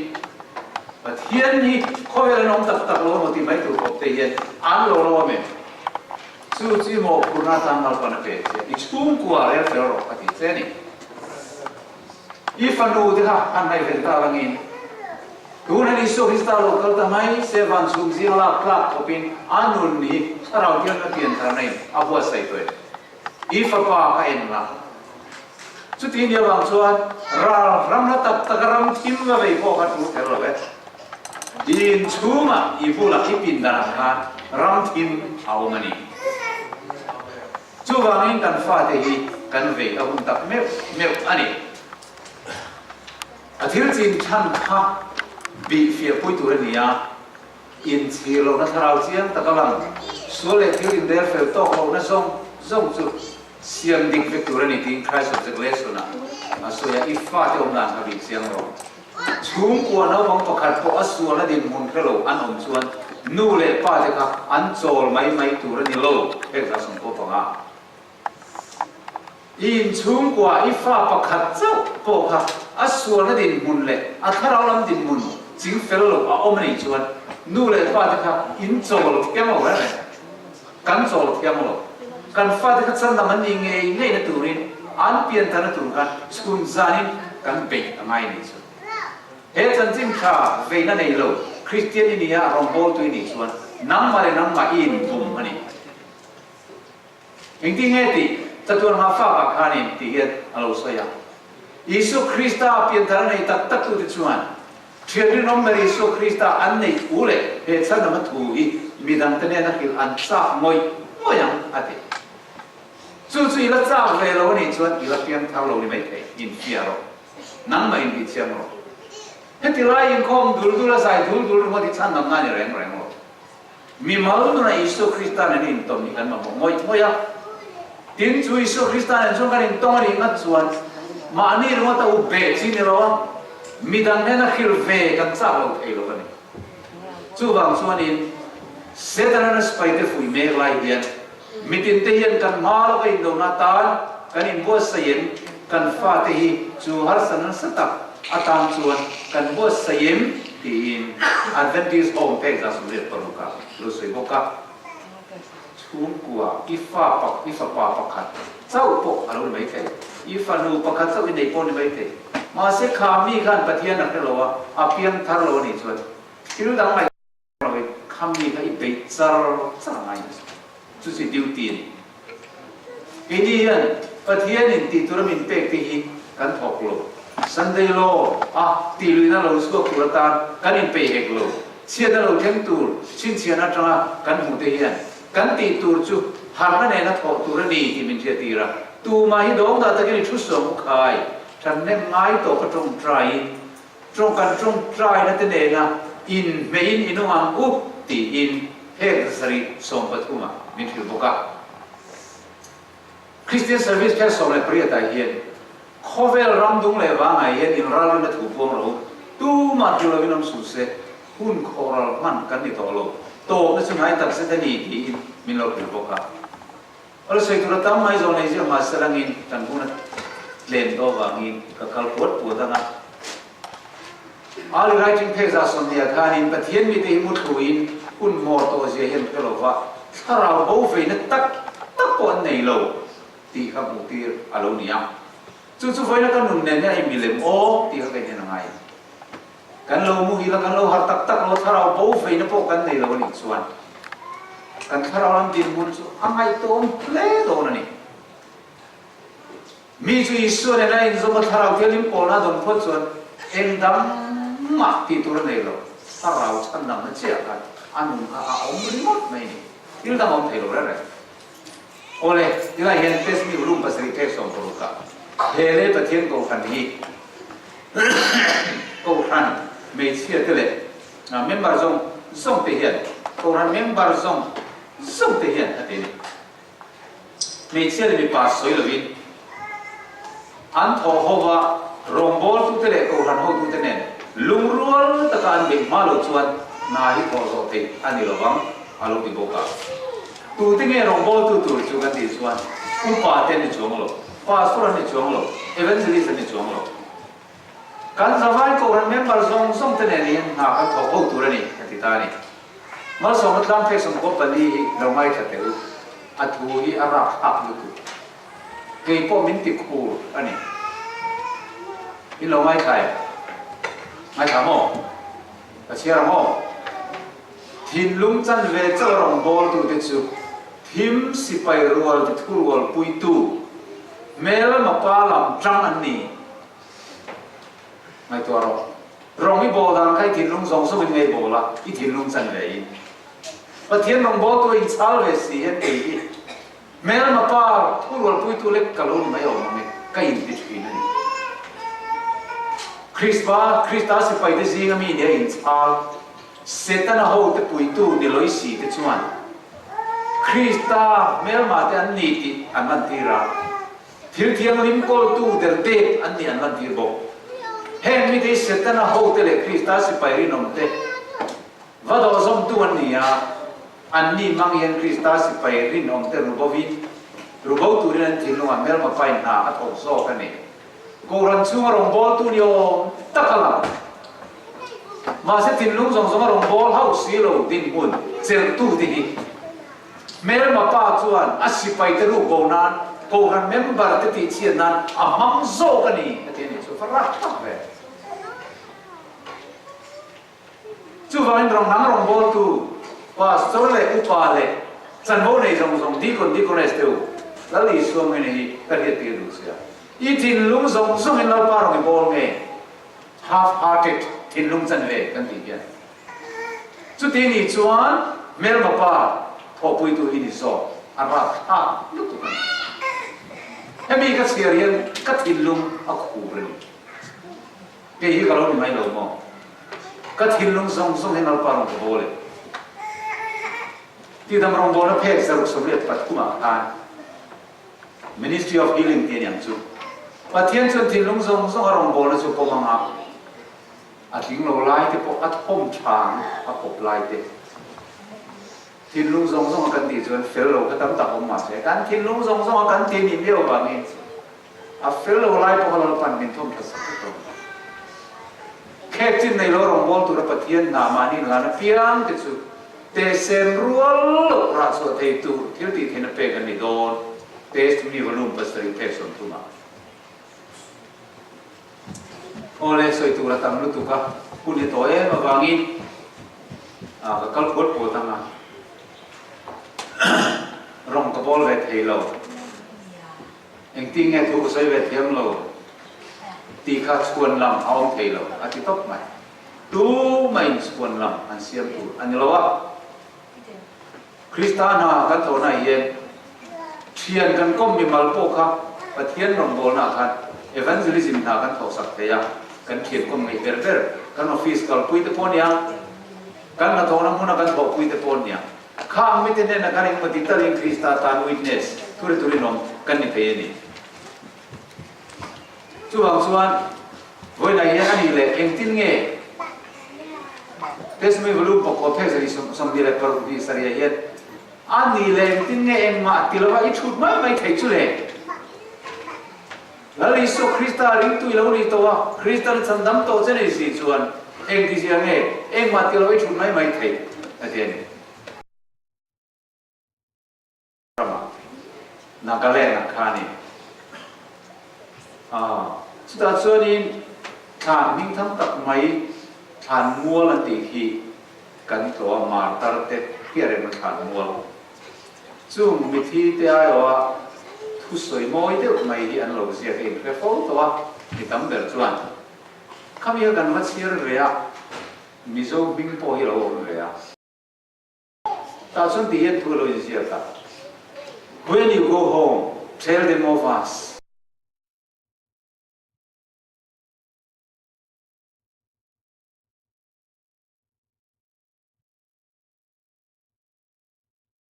Pathian hi khawvel an awm tak tak lo emaw ti mai tur khawp te hian an lo lo awm em? Chu chu i mawhphurhna atan Lalpan a pe che, i chhungkua rel fel rawh a ti che a ni. I fanu te kha han ngaihven ta langin, Tun Isua Krista lo kal ta mai se van chhum zing lak tlak khawpin a nun hi Thlarau Thianghlim pian tharna in a buatsaih tawh em? I fapa kha en la. Chuti nia vang chuan ral ram la tak taka ram thim va vei pawh kha tul kher lo e. I inchhungah i bulah i pindanah khan ram thim a awm a ni. Chuvangin kan fate hi kan vei a hun tak meuh meuh a ni. A thil chin chhan kha bih fiah pui tur a ni a, inchhir lohna thlarau chiang tak a lang. Sual leh thil inrel fel tawk lohna zawng zawng chu siam dik vek tur a ni tiin Christ Object Lesson-ah a sawi a, I fate awm dan kha bih chiang rawh. Chhungkua naupang pakhat pawh a sualna dinhmun hre lo an awm chuan nu leh pa te kha an chawl mai mai tur a ni lo, heng zah sawm pawh panga. I inchhungkua i fa pakhat chauh pawh kha a sualna dinhmun leh a thlarau lam dinhmun ching fel lo a awm a nih chuan nu leh pa te kha in chawl thiang lo reng reng. Kan chawl thiang lo. Kan fate kha chandam an nih ngei ngeina turin an piantharna tur khan chhun zanin kan beih a ngai nih chu. He chanchin tha veina nei lo Kristian i nia rawngbawltu i nih chuan nangmah leh nangmah i inbum a ni. Engtin nge tih chatuan hma fakah khanin tih hian a lo sawi a. Isua Krista pianthar a nei tak tak tute chuan Thian rinawm ber Isua Krista an neih thu leh he chhanama thu hi midangte nena hrilh an chak ngawih ngawih ang, a ti. Chu chu i la chak ve lo a nih chuan i la piangthar lo ni maithei, infiah rawh. Nangmah inbihchiang rawh. Heti lai inkhawm dul dul a zai dul dul ringawt hi chhandamna a ni reng reng lo. Mimal nuna Isua Krista nen intawm hi kan mamawh ngawih ngawih a. Tin, chu Isua Krista nen chuan kan intawng a nih ngat chuan mahni ringawta up ve chi ni lo a, midang nena hrilh ve kan chak lo thei lo a ni. Chuvang chuanin Setana sipaite fuih mek lai hian mitinte hian kan hma lawka indona atan kan inbuatsaih em? Kan fate hi chu harsa nasa tak atan chuan kan buatsaih em? Tiin Adventist Home phek 116 ah lo sawi bawk a. Chhungkua i fa pak i fapa pakhat chauh pawh a lo ni maithei, i fanu pakhat chauh i nei pawh a ni maithei. Mahse kha mi khan Pathian a hre lo a, a piang thar lo a nih chuan thil dang ngaih Rawi khami kha i beih char char a ngai nasa. Chu chu duty a ni. Keini hian Pathianin tih tura min pek te hi kan thawk lo. Sunday law a tih luihna lo chhuak tur atan kan inpeih hek lo. Chhiatna lo thleng tur chhinchhiahna atanga kan hmuh te hian kan tih tur chu harhna nena thawh tur a ni tih min hriattir a. Tumah hi dawng dah takin i thu suam u khai. Ṭhanhnem ngai tawh ka ṭawngṭaiin Tawng kan tawngtaina te nena inhmeiin i nung ang u tiin heng 713 ah min hrilh bawk a. Christian Service phek 18 ah hian khawvel ram dung leh vangah hian inralrinna thu puang rawh u, tumah hrilh lovin awm suh se, hun khawhral hman kan ni tawh lo, tawpna chu hnai tak zet a ni tiin min lo hrilh bawk a. Awle sawi tur a tam mai zawh nei ziah mahse langin kan hun a tlem tawh avangin ka kal puat puat ang a. Early Writing phek 120 khanin Pathian mite hi muthluin hun hmawr tawh zia hi an hre lo va, thlarau bo veina tak tak pawh an nei lo tih kha hmuhtir a lo ni a. Chu chu vawiina ka nun nen hian a inmilem aw tih kha ka inhen a ngai. Kan lo muhil a, kan lo harh tak tak lo, thlarau bo veina pawh kan nei lo a nih chuan kan thlarau lam dinhmun chu a ngaihtuahawm hle dawn a ni. Mi chu Isua nena inzawm a thlarau thianghlim pawlna a dawn phawt chuan eng dang mah tih tur a nei lo, thlarau chhandamna chiah khan a nun kha a awm ringawt mai a ni. Thil dang a awm thei lo reng reng. Awle, tilai hian test mi room pasarih phek 60 ah he lei Pathian Kohhran hi Kohhran hmeichhia te leh member zawng zawng te hian Kohhran member zawng zawng te hian a ti a ni. Hmeichhia leh mipa sawi lovin an thawh ho va, rawngbawltute leh Kohhran hotute nen lungrual taka an beih hma loh chuan hna hi thawh zawh theih a ni lovang a lo ti bawk a. Tute nge rawngbawltu tur chu kan tih chuan upa te an ni chuang lo, pastor an ni chuang lo, evangelist an ni chuang lo. Kan zavai Kohhran member zawng zawng te nen hian hna kan thawk ho tur a ni, a ti ta a ni. Malsawmna tlang phek 44 hi lo ngaithla teh u, a thu hi a rapthlak lutuk. Kei pawh min ti khur a ni. In lo ngaithla em? Ngaithla maw? Ka chhiar ang aw. Thinlung chanve chauh rawngbawltute chu thim sipai rual te thurual puitu hmelma pa lam tang an ni. Ngaihtuah rawh. Rawng i bawl dan kha i thinlung zawng zawngin ngei bawl a, i thinlung chanve in. Pathian rawngbawltu a inchhal ve si hian kei hi hmelma pa thurual puitu lek ka lo ni mai awm ang e, ka inti thin a ni. Krista, Krista sipaite zinga mi nia inchhal. Setana hote puitu ni Loisi te chuan Krista hmelma te an ni tih an lantir a, thil thianghlim kawltu der dep an nih an lantir bawk. Heng mite hi Setana hote leh Krista sipai rinawm te va dawhzawmtu an ni a, anni hmang hian Krista sipai rinawm te rubovin rubo turin an thinlungah hmelma pain hna a thawk zawk a ni. Kohhran chhunga rawngbawltu ni awm tak a lang. Mahse thinlung zawng zawnga rawngbâwl hauh si lo dinhmun chelhtu te hi hmelma pa chuan a sipaite ruk bo nan Kohhran member te tihchhiat nan a hmang zawk a ni a ti a nih chu va rak tak ve. Chuvangin rawng hnam rawngbawltu, pastor leh upa leh chanvo nei zawng zawng deacon, deaconess te u, Lal Isua ngei hi ka hriat tir duh sia. I thinlung zawng zawngin Lalpa rawng i bawl nge? Half hearted thinlung chanve kan tih hian. Chuti nih chuan hmelma pa thawhpuitu hi ni zawk a rapthlak lutuk a ni. Hemi ka chhiar hian ka thinlung a khur a ni. Kei hi ka lo ni mai lo maw? Ka thinlung zawng zawng hi Lalpa rawn ka bawl e. Tidam rawngbawlna phek 183 ah khan Ministry of Healing tih a niang chu. Pathian chuan thinlung zawng zawnga rawngbawlna chu pawm anga a tling lo lai te pawh a thawm tha ang a pawp lai te. Thinlung zawng zawnga kan tih chuan fel lo kha tam tak awm mahse kan thinlung zawng zawnga kan tih nih miau vangin A fel lo lai pawh a Lalpan min thawm tha sak vek lo. Khek chin nei lo rawngbâwl tura Pathian hna mahni inhlan apiang te chu tehsen rual loh rah chhuah thei tur thil tih theihna pek an ni dawn, Testimony Volume pasarih phek 30 ah. Aw le, sawi tur a tam lutuk a, hun hi tawh em avangin ka kal phuat phuat ang a, rawng ka bawl ve thei lo. Engtin nge thu ka sawi ve thiam lo tih kha chhuan lam a awm thei lo a ti tawp mai. Tumahin chhuan lam an siam tur a ni lo a. Krista hna kan thawhnaah hian thian kan kawm mimal pawh kha Pathian rawngbawlnaah khan evangelism hna kan thawhsak thei a, kan thian kawm ngei ber ber, kan office kalpui te pawh nia, kan hnathawhna hmuna kan thawhpui te pawh nia. Khang mite hnenah khan engemaw ti talin Krista tan witness, thuri turin awm kan ni thei a ni. Chuvang chuan vawiinah hian a nih leh engtin nge Testimony Volume pakua phek 126 sarihah hian a nih leh engtin nge engmah ti lova i chhut mai mai thei chu le? Lal Isua Krista ringtu i lo ni tawh a, Kristan chhandam tawh che nei si chuan engtizia nge engmah ti lo i thut mai mai theih? a ti a ni. Ramah, Nagaland ah khanin chutah chuanin thlan hmingthang tak mai thlan mual an tih khi kan tlawh a, martar te hriat reng a thlan mual. Chung mithi te aiawha thusawi mawi deuh mai hi an lo ziak a inhre fo tawh a, mi tam ber chuan khami kha kan va chhiar ve a, Mizo hming pawh hi a lo awm ve a. Tah chuan ti hian thu a lo inziak a, When you go home, tell them of us.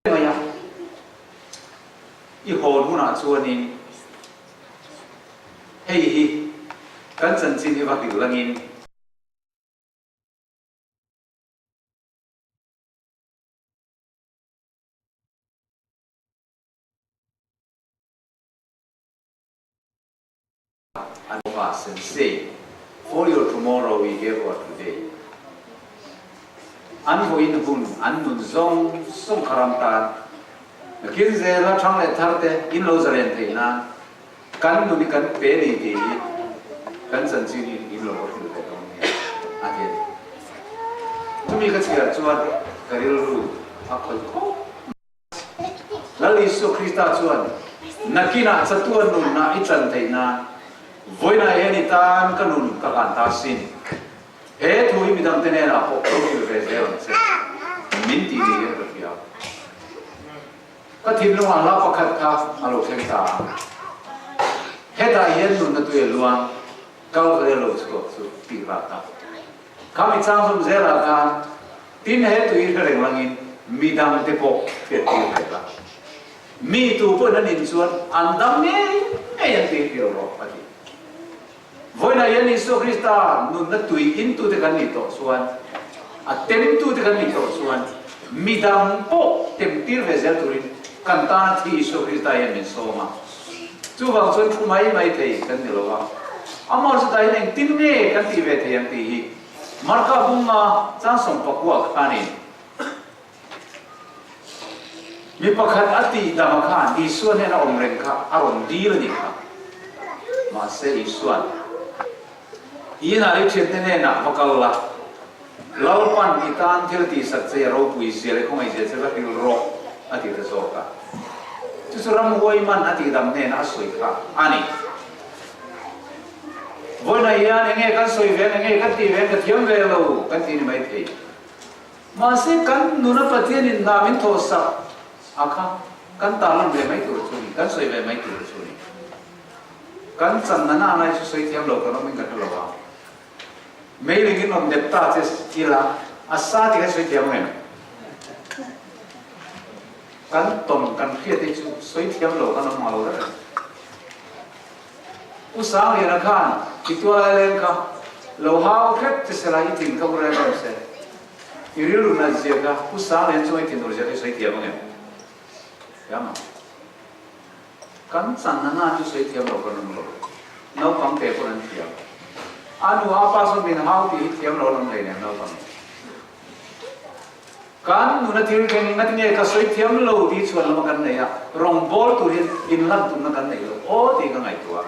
Mai a, i hawn hunah chuanin hei hi kan chanchin hi va hrilh langin. Of us and say, For your tomorrow we gave our today. An vawiin hun, an nun zawng zawng kha ram tan, nakin zela thang leh thar te in lo zalen theih nan kan nun hi kan pe ni tih hi kan chanchin hi in lo va hrilh ve dawn nia a ti a ni. Chumi ka chhiar chuan ka rilru a khawih khawp mai. Lal Isua Krista chuan nakinah chatuan nunna i chan theih nan vawiinah hian i tan ka nun ka hlan ta sin. He thu hi midangte hnenah pawh ka lo hrilh ve zel ang che min tih ni hian ka hria. Ka thinlungah hla pakhat kha a lo thleng ta a, hetah hian nunna tui a luang, Kalvari a lo chhuak chu tih rat a. Kha mi chang zawm zelah khan tin he tui hre reng langin midangte pawh hriattir ve la. Mi tu pawhin an in chuan an dam ngei ngei an tih hriau rawh a ti. Vawiinah hian Isua Krista nunna tui intute kan nih tawh chuan, a temtute kan nih tawh chuan midang pawh temtir ve zel turin kan tana thi Isua Krista hian min sawm a. Chuvang chuan thu mai mai thei kan ni lo a. Amah chutah hian engtin nge kan tih ve thei ang tih hi Marka bunga chang 19 khanin Mi pakhat a tih dama khan Isua hnena awm reng kha a rawn dil a nih kha. Mahse Isua'n, Inah i thiante hnenah va kal la, Lalpan i tan thil tihsak che a ropui zia leh khawngaih zia che va hrilh rawh, a ti ta zawk a. Chu chu ramhuai man a tih dam hnena a sawi kha a ni. Vawiinah hian enge kan sawi ve ang, enge kan tih ve ang ka thiam ve lo kan ti ni maithei. Mahse kan nuna Pathianin hna min thawhsak a kha kan tarlan ve mai tur chu a ni, kan sawi ve mai tur chu a ni. Kan channa na lai chu sawi thiam lo kan awmin ka hre lo a, meiling in rawn dep ta che ila a sa tih kan sawi thiam ang em? Kan tawn kan hriat hi chu sawi thiam lo kan awm ngalo reng. U Sangliana khan i tual leng kha lo hau hrep che sela i thin kha u reng reng se. I rilru nat zia kha U Sanglian chunga i thin ur zia kha i sawi thiam ang em? Thiam ang. Kan channa na chu sawi thiam lo kan awm lo. Naupang te pawn an thiam. A nu a pa sawn min hau tih hi thiam lo an awm hlei nem naupang. Kan nuna thil thleng in ngatinge ka sawi thiam lo tih chhuan lama kan nei a, rawngbawl tur hian inlan tumna kan nei lo aw tih ka ngaihtuah.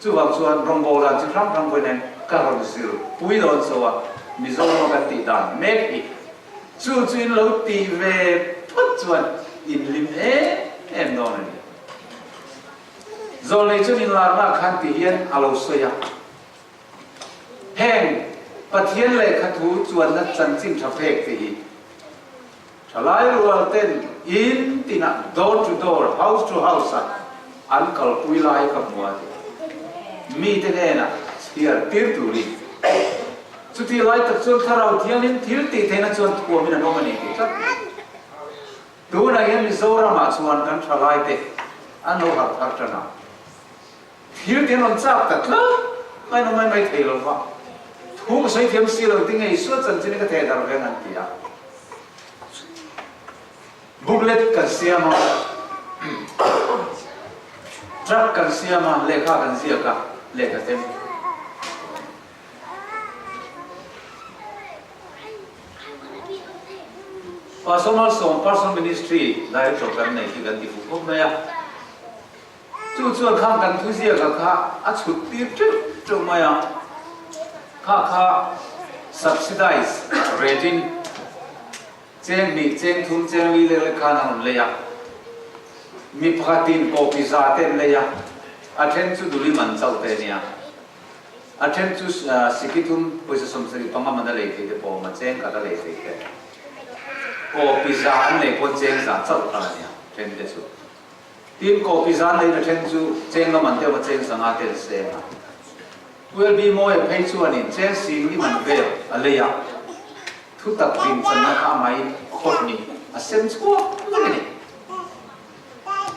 Chuvang chuan rawngbawl dan chi hrang hrang vawiin ka rawn zir pui dawn so a, Mizorama kan tih dan mek hi chu chu in lo tih ve phawt chuan in hlim em em dawn a ni. Zawlnei chuan inlarna khan ti hian a lo sawi a. Heng Pathian lehkhathu chuanna chanchin tha pek te hi thalai rual ten in tinah door to door, house to house ah an kalpui lai ka hmu a ti. Mite hnenah chhiar tir turin. Chuti lai tak chuan Thlarau Thianghlim thil tih theihna chuan thuamin an awm a ni tih tlat mai. Tunah hian Mizoramah chuan kan thalaite an lo harh thar tan a. Thil te rawn chak ta tlat mai lo mai mai thei lo va, thu ka sawi thiam si lo ti ngei suat chanchin hi ka theh darh veng an ti a. Booklet kan siam a. Truck kan siam a, lehkha kan ziak a, lehkha them. Pastor Malsawm Personal Ministry Director kan nei hi kan ti fuh khawp mai a. Chu chuan khang kan thu ziaka kha a chhut tir teuh teuh mai a, kha kha subsidize rate in cheng hnih, cheng thum, cheng li lek lek khan a rawn lei a. Mi pakhatin kawpi za te an lei a, a then chu duli man chauh te a nia. A then chu siki thum pawisa 75 man a lei thei te pawh a awm a, cheng khat a lei thei te. Kawpi za an lei pawn cheng za chauh kha a nia, then te chu. Tin, kawpi zan leiin a then chu cheng lam an deuh a, cheng sanga te an seng a. ULB Mawia phei chuanin cheng sing lim an vel a lei a, thu tak din channa kha amahin khawt ni a sem chhuak vek a ni.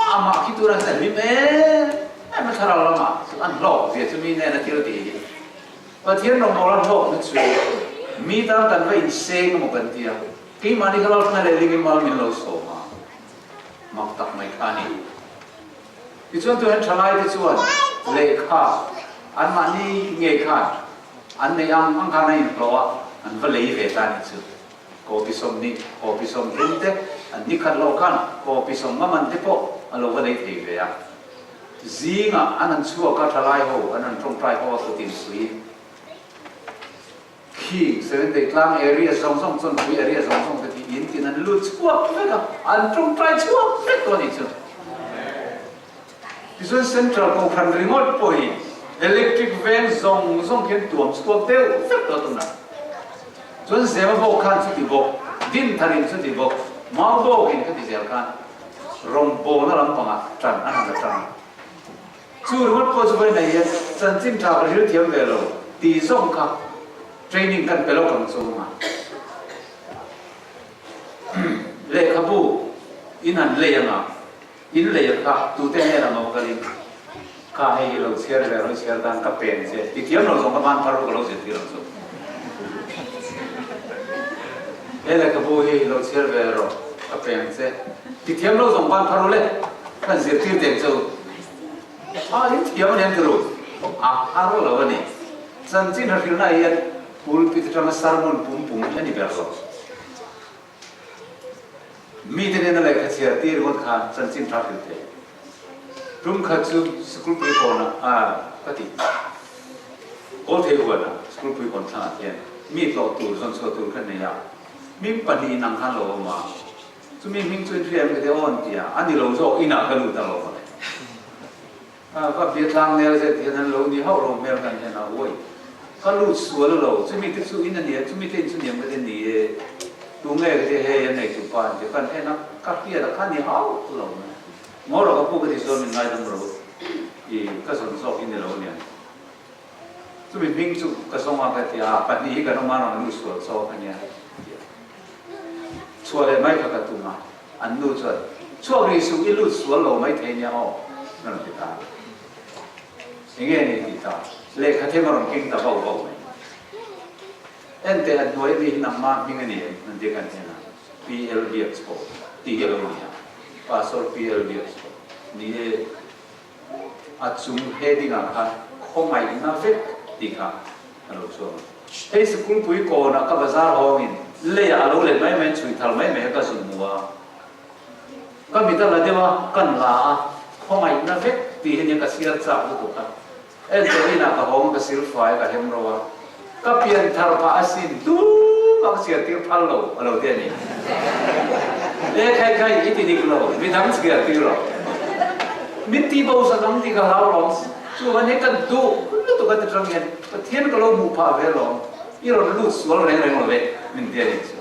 Amah khi tur an hlim em em a, thlarau lamah chu an hlawk zia chu mi nen a thil tih hi. Pathian rawngbâwl a hlawkna chu mi tan kan va inseng emaw kan ti a, keimahni kha lalthlana leh lingin mal min lo sawm a. Mak tak mai kha a ni. Tichuan tuihan thalaite chuan lehkha anmahni ngei khan an neih ang ang khan an inhlawh a, an va lei ve ta a nih chu. Kawpi 20, kawpi 30 te an ni khat loh khan kawpi 50 man te pawh a lo va lei thei ve a. Zingah an han chhuak a, thalai ho an han tawngtai ho a kut insuiin. Khi Seventh-day tlang area zawng zawng chuan pui area zawng zawng te khi in tin an lut chhuak vek a, an tawngtai chhuak vek tawh a nih chu. Tichuan Central Kohhran ringawt pawh hi electric veng zawng zawng khi an tuam chhuak deuh vek tawh tunah. Chuan Zema bawk khan chuti bawk, Dintharin chuti bawk, Mau bawkin khati zel khan rawngbawlna lampangah tan an han la tang a. Chu ringawt pawh chu vawiin ah hian chanchin tha ka hril thiam ve lo tih zawng kha training kan pe lo kang chung a. Lehkhabu in han lei anga in lei a kha tute hnen ang awm kalin kha hei hi lo chhiar ve rawh i chhiar tan ka pen che ti thiam lo zawng ka ban phar ka lo zirtir ang chu. He lehkhabu hi lo chhiar ve rawh ka pen che ti thiam lo zawng ban phar u le kan zirtir teng chu. A in thiam a ni ang ti ru. A har lo a ni. Chanchin hrilhna hian pulpit atanga sermon pum pum hi a ni ber lo. Mite nena lehkha chhiar tir ringawt khan chanchin tha hrilh thei. Tum khat chu sikul pui kawnah a ka ti. Kawl thei huanah sikul pui kawn thlangah hian mi tlawh tur zawn chhuah tur kha nei a. Mim pahnihin ang khan lo awm a. Chumi hming chu in hria em ka ti aw an ti a, a ni lo zawk inah ka lut a lo mawle. Ka bia tlang nel zet hian an lo ni hauh lo hmel kan hian a uai. Ka lut sual lo, chumi te chu in a nia, chumi te in chu niam ka ti ni e, tunge ka ti hei a nei tu pa an ti a, kan en a, ka hriat a kha ni hauh lo mai. Ngaw rawh ka pu ka ti chuan min ngaidam ro i ka zawn zawk hi ni lo aniang. Chumi hming chu ka zawng a ka ti a, pahnih hi kan awm a rawn lut sual chawk a nia a ti a. Chhuah leh mai kha ka tum a, an nu chuan, Chhuak rih suh, i lut sual lo mai thei nia aw, a rawn ti ta a. Enge ni ti ta, lehkha them a rawn keng ta vauh vauh mai. Enteh a hnuai ami hi nangmah hming a ni em? an ti a kan en a, PL Biakchho tih hi a lo ni a, Pastor PL Biakchho ni e. A chung heading ah khan khawngaihna vek tih kha a lo chuang a. Hei sikul pui kawnah ka bazar hawngin leiah a lo let mai mai chhui thar mai mai a ka zun hmu a. Ka mit a la deuh a, kan la a, khawngaihna vek tih hi nia ka chhiar chak lutuk a. Entawh inah ka hawng a, ka sil fai a, ka hem ro a. Ka pian thar phah asin tumah ka chhiar tir phal lo a lo ti a ni. E khai khai i ti dik lo, midang chhiar tir rawh. Min ti bo sak ang tih ka hlau lawm, chuan he ka duh lutuk a ti tang hian Pathian ka lo hmuh phah ve lawm, i rawn lut sual reng reng lo ve min ti a ni chu.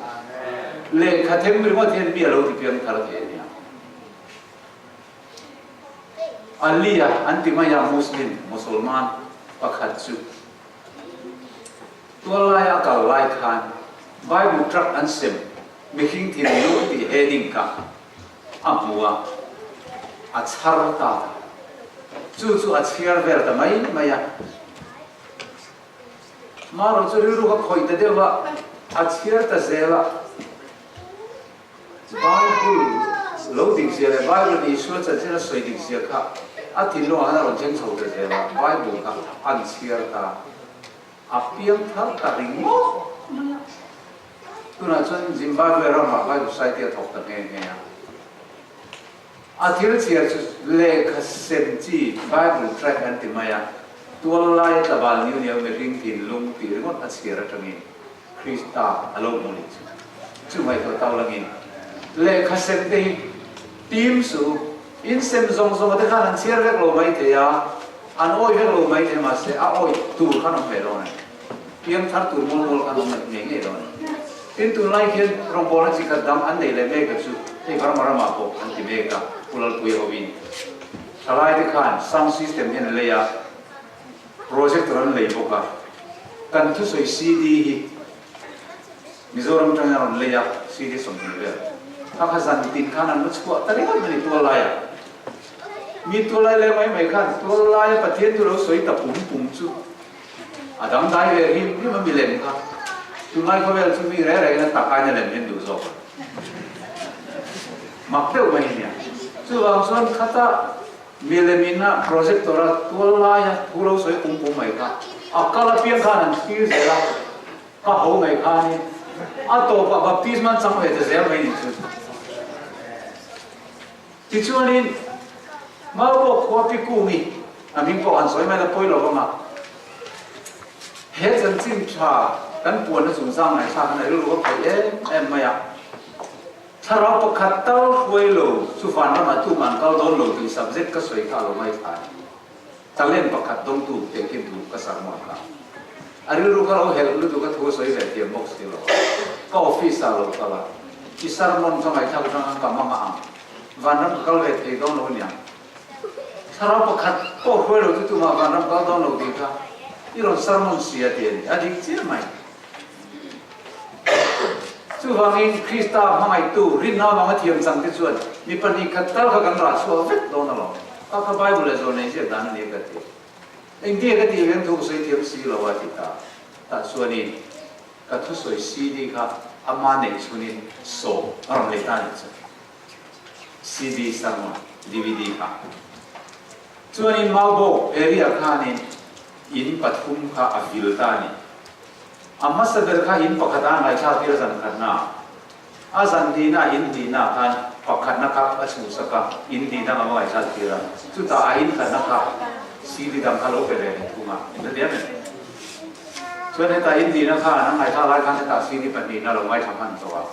Lehkha them ringawt hian mi a lo ti piang thar thei a nia. Ali-a an ti mai a Muslim, Mosolman, pakhat chu. Tual laia a kal lai khan Bible truck an sem mihring thinlung tih heading kha a hmu a, a chhar ta. Chu chu a chhiar vel ta mai mai a. Marawh chu rilru kha khawih ta deuh a, a chhiar ta zel a. Bible lo dik zia leh Bible Isua chanchin a sawi dik zia kha. A thinlungah khan a rawn thleng chho ta zel a, Bible kha an chhiar ta. A piang thar ta ringawt mai a. Tunah chuan Zimbabwe ramah Bible Society a thawk ta nghe nghe a. A thil chhiar chu lehkha sem chi Bible tract an ti mai a, tual laia tlabal niu niau mihring thinlung tih ringawt a chhiar atangin Krista a lo hmu nih chu. Chu ngaihtuah tau langin lehkha sem te hi tim suh u, in sem zawng zawng a te khan an chhiar vek lo mai thei a, an awih vek lo mai thei mahse a awih tur khan awm ve dawn a ni. Piang thar tur mual mual khan awm ngei ngei dawn a ni. Tin tunlai hian rawngbawlna chi khat dang an nei leh mek a chu hei Burma ramah pawh an ti mek a, Pu Lalpuia hovin thalai te khan sound system hian an lei a, Projector an lei bawk a, kan thusawi CD hi Mizoram atangin a rawn lei a, CD 20 vel. Kha kha zan tin khan an va chhuah ta ringawt mai ni tual laiah. Mi tual lai leh mai mai khan tual laia Pathian chu lo sawi ta pum pum chu a dangdai ve hrim hrim a milem kha. Tunlai khawvel chu mi reng rengin a tak aiin a lem hian duh zawk a. Mak deuh mai nia. Chuvang chuan khata Milem in a projector a tual lai a thu lo sawi pum pum mai kha a kal apiang khan an thlir zel a, ka ho mai khanin a tawpah baptisma an chang ve ta zel mai nih chu. Tichuanin Maubawk khua pi Kungi a hming pawh han sawi mai la pawi lo vang a, he chanchin tha kan puanna chungchang ngaihthlak khan a rilru a phaih em em mai a. Thlarau pakhat tal hruai lo chu vanramah tumah an kal dawn lo tih subject ka sawi kha a lo ngaithla a ni. Talent pakhat dawngtu teh khi duh ka sermon kha. A rilru kha lo helh lutuk a thu a sawi ve thiam bawk si lo a. Ka office ah lo kal a, i sermon ka ngaihthlak atang khan ka mang a ang. Vanram ka kal ve thei dawn lo aniang. Thlarau pakhat pawh hruai lo chu tumah vanram kal dawn lo tih kha i rawn sermon si a ti a ni. A dik chiah mai. Chuvangin Krista hmangaihtu rinna avanga thiam chang te chuan mi 2 khat tal kha kan rah chhuah vek dawn alawm. Kha kha Bible leh zawh nei ziak dan a ni a ka ti. Engtia ka tih veng thu ka sawi thiam si lo a ti ta. Tah chuanin ka thusawi CD kha ama neih chhunin sawm a rawn lei ta a nih chu. CD sermon DVD kha. Chuanin Maubawk area khanin in pathum kha a vil ta a ni. A hmasa ber kha in pakhata a ngaithlak tir a zan khatna. A zan hnihna in hnihna khan pakhatna kha a chhuhsak a, in hnih dang a va ngaithlak tir a. Chutah a in khatna kha CD dang kha lo pe ve leh thung a. In hre diam em? Chuan hetah in hnihna khan a ngaithlak lai khan hetah CD pahnihna lo ngaithla hman tawh a.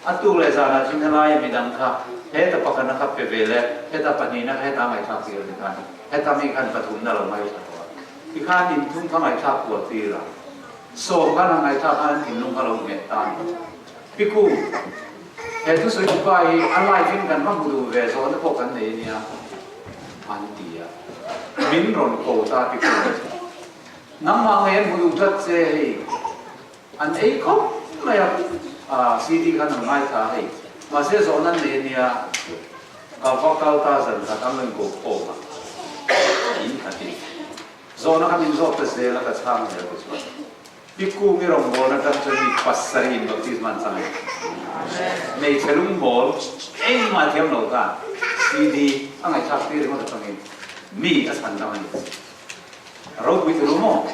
A tuk leh zanah chuan helaia midang kha heta pakhatna kha pe ve leh heta pahnihna kha heta ngaihthlak tir a ni khan heta mi khan pathumna lo ngaithla tawh a. Tikhan inthum kha ngaihthlak kual tir a, sawm khan han ngaihthlak khan an thinlung kha lo nghet ta a ni. Piku, he thusawi tupa hi a live in kan va hmu duh ve zawhna pawh kan nei ania an ti a, min rawn ko ta Piku nangmah ngei an hmu duh tlat che hei. An ei khawp mai a, CD khan an ngaithla a hei. Mahse zawhna an nei ania, ka va kal ta zan khat ang in ko khawm a, in khat in. Zawhna kha min zawt ta zel a, ka chhang zel te chuan. Pi Kungi rawngbawlna atang chuan mi pasarih in baptisma an chang a ni. Hmeichhe lungmawl engmah thiam lo khan CD a ngaihthlak tir ringawt atangin mi a chhan dang a ni. Ropui ti ru maw?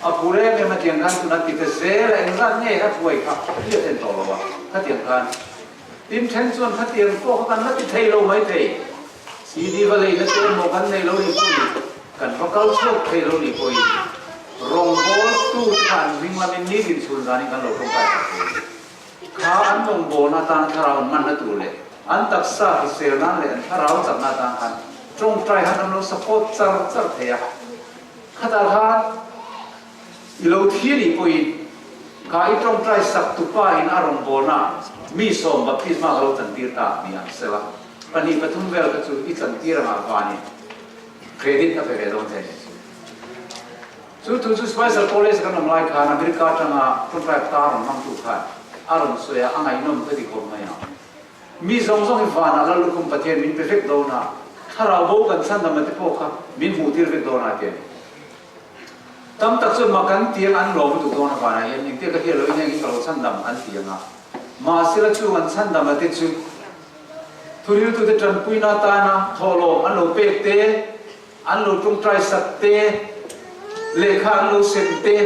A phur em em a tiang khan tuna ti ta zel a engzat nge a thuai kha hriat en tawh lo a khatiang khan tin then chuan khatiang pawh kha kan la ti thei lo mai thei CD va lei na te emaw kan nei lo ni pawhin kan va kal chhuak thei lo ni pawhin rawngbâwl tu te kha an hming lamin nitin chhun zanin kan lo tawngtai tak thei a ni. Kha an rawngbâwlna atan thlarau an manna tur leh an taksa hrisel nan leh an thlarau chakna atan khan tawngtai han an lo support char char thei a. Khatah khan i lo thi anih pawhin kha i tawngtai sak tupa in a rawngbâwlna mi sawm baptisma ka lo chantir ta ni ang sela, 2 3 vel kha chu i chantir angah vanin credit a pe ve dawn che a ni. Chu thu chu Spicer College kan awm lai khan America atanga contract ta rawn hmangtu khan a rawn sawi a, a ngaihnawm ka ti khawp mai a. Mi zawng zawng hi vanah lal lukhum Pathian min pe vek dawn a, thlarau bo kan chhandam a te pawh kha min hmuh tir vek dawn a ti a ni. Tam tak chuan mak an ti ang, an lawm duh dawn a vanah hian engtia ka hriat lohin heng hi ka lo chhandam an ti ang a. Mahsela chung an chhandam a te chu thuriltute tanpuina atana thawhlawm an lo pek te. An lo tawngtai sak te, lehkha an lo sem te,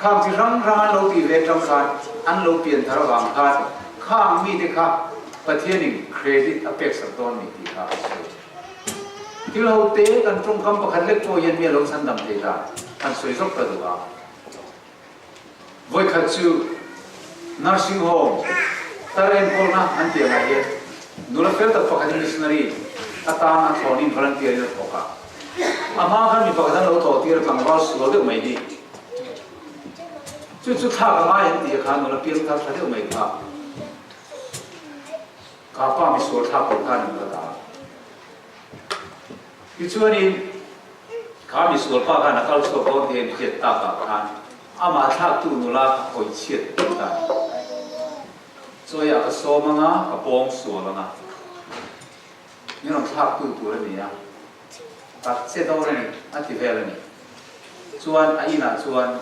khang chi hrang hrang an lo tih ve atang khan an lo pian thar avang khan khang mite kha Pathianin credit a pek sak dawn ni tih kha a sawi. Thil ho te kan tawngkam pakhat lek pawh hian mi a lo chhandam thei dan an sawi zawk ta duh a. Vawikhat chu Nursing Home tar enkawlna an tih angah hian nula fel tak pakhatin missionary atan a thlawnin volunteer in a thawk a. A hma khan mi pakhat an lo thawh tir a tlangval sual deuh mai hi. Chu chu thlak a ngai an ti a kha nula piang thar tha deuh mai kha ka pa misual thlak tur khan an va dah a. Tichuanin kha misual pa khan a kal chhuak dawn te an hriat takah khan amah thlaktu nula kha hawi chhiat tum ta a ni. Chawiah ka sawm anga, ka pawng sual anga, min rawn thlaktu tur a ni a, ka che dawn a ni, a ti vel a ni. Chuan a inah chuan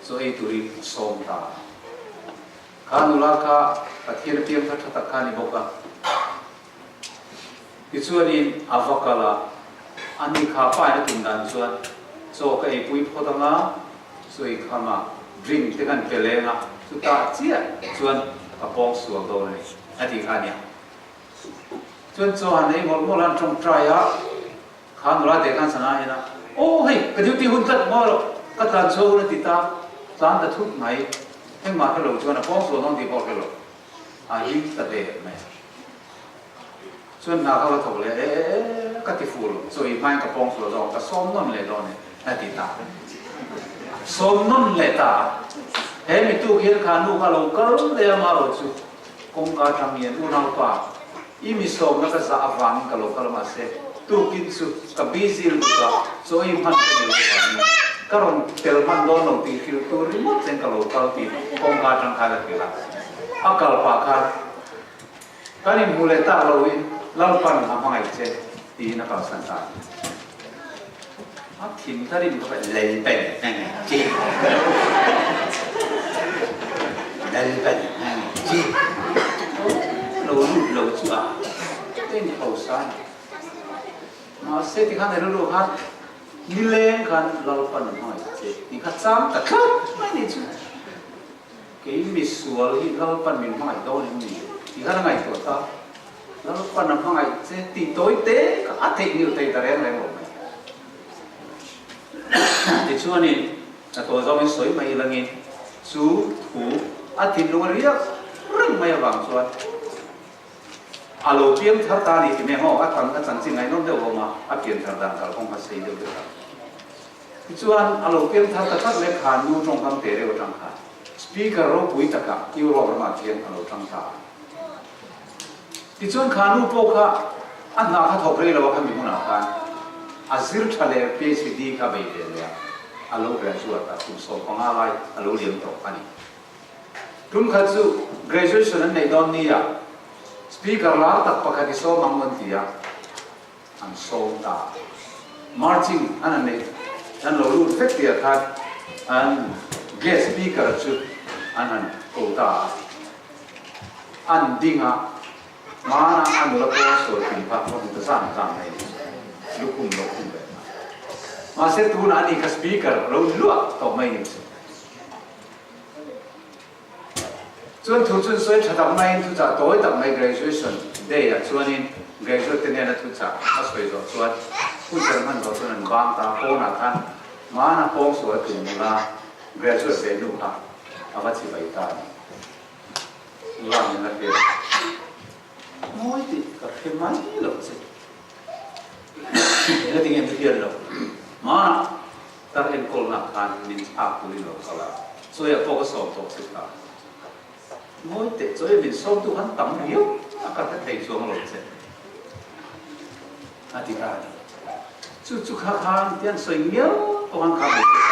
chaw ei turin a sawm ta a. Kha nula kha Pathian a piang kha tha tak kha a ni bawk a. Tichuanin a va kal a, a ni kha pa in a tum dan chuan chaw ka eipui phawt anga, chaw ei kham a, drink te kan pe leng a, chutah chiah chuan ka pawng sual dawn a ni, a ti kha a nia. Chuan chaw han ei mawlh mawlh a, an tawngtai a, kha nula te khan sana a en a, Aw hei, ka duty hun tlat maw lo, ka tlan chhuak hun a ti ta, tlan ta thut mai, engmah hre lo chuan a pawng sual dawn tih pawh a hre lo. A hlim ta der mai a. Chuan hna ka va thawk leh e e ka ti fuh lo, chaw i hmain ka pawng sual zawk, ka sawm nawn leh dawn e a ti ta. Sawm nawn leh ta a. He mi tuk hian kha nu kha lo kal leh a marawh chu kawngka atang hian unaupa i mi sawmna ka zah avangin ka lo kal a mahse tukin chu ka busy lutuk a, chaw i hman ka nei lo avangin ka rawn tel hman dawn lo tih hrilh tur ringawt chen ka lo kal tih kawngka atang khan a hrilh a. A kal pah khan kan inhmu leh tak loin Lalpan a hmangaih che tiin a kalsan ta a ni. A thin ka rim kha Lalpan hmangaih che Lalpan hmangaih che lo lut lo chu a ka inhausa a ni. Mahse tikhan a rilru khan nileng khan Lalpan a hmangaih che tih kha chang ta tlat mai ni chu. Kei misual hi Lalpan min hmangaih dawn em ni? Tih khan a ngaihtuah ta. Lalpan a hmangaih che tih tawi te kha a theihnghilh thei ta reng reng lo mai. Tichuanin a tawi zawngin sawi mai ilangin chu thu a thinlung a riak reng mai avang chuan a lo piang thar ta a ni ti mai ang aw, a tang a chanchin ngaihnawm deuh a awm a, a pian thar dan kalkawng kha sei deuh deuh a. Tichuan, a lo piang thar ta tlat mai khan nu tawngkam te reuh atang khan Speaker ropui takah Europe ramah khian a lo tang ta a. Tichuan kha nu pawh kha a hna kha thawk rei lo a khami hmunah khan a zir tha leh PhD kha bei ve leh a, a lo graduate a, kum 15 lai a lo liam tawh a ni. Tum khat chu graduation an neih dawn nia Speaker lar tak pakhat i sawm ang an ti a. An sawm ta. Marching an han neih an lo lut vek tih ah khan an guest speaker chu an han ko ta a. An ding a, hmana a nula pawn sawi tum kha va hmu ta zan zan mai a ni. Lukhum lo khum ve ta. Mahse tunah ani kha speaker lo luah tawh mai ni chu. Chuan thu chun sawi tha tak maiin thuchah tawi tak mai graduation day ah chuanin graduate te hnena thuchah a sawi zawh chuan hunser hman zawh chuan an bang ta pawnah khan hmana pawng sual a tum nula graduate ve hnu kha a va chi bai ta a ni. Nula min la hriat mawi tih ka hre mai lo che. Eng ati nge min hriat loh? Hmanah Tar enkawlna khan min thlak turin lo kal a, chawiah pawh ka sawm tawh che kha. Ngawi teh, chawiah min sawmtu khan tam riau a ka hre thei chuang lo che, a ti ta a ni. Chu chu kha khan tiang sawi ngiau pawh khan kha hmeichhia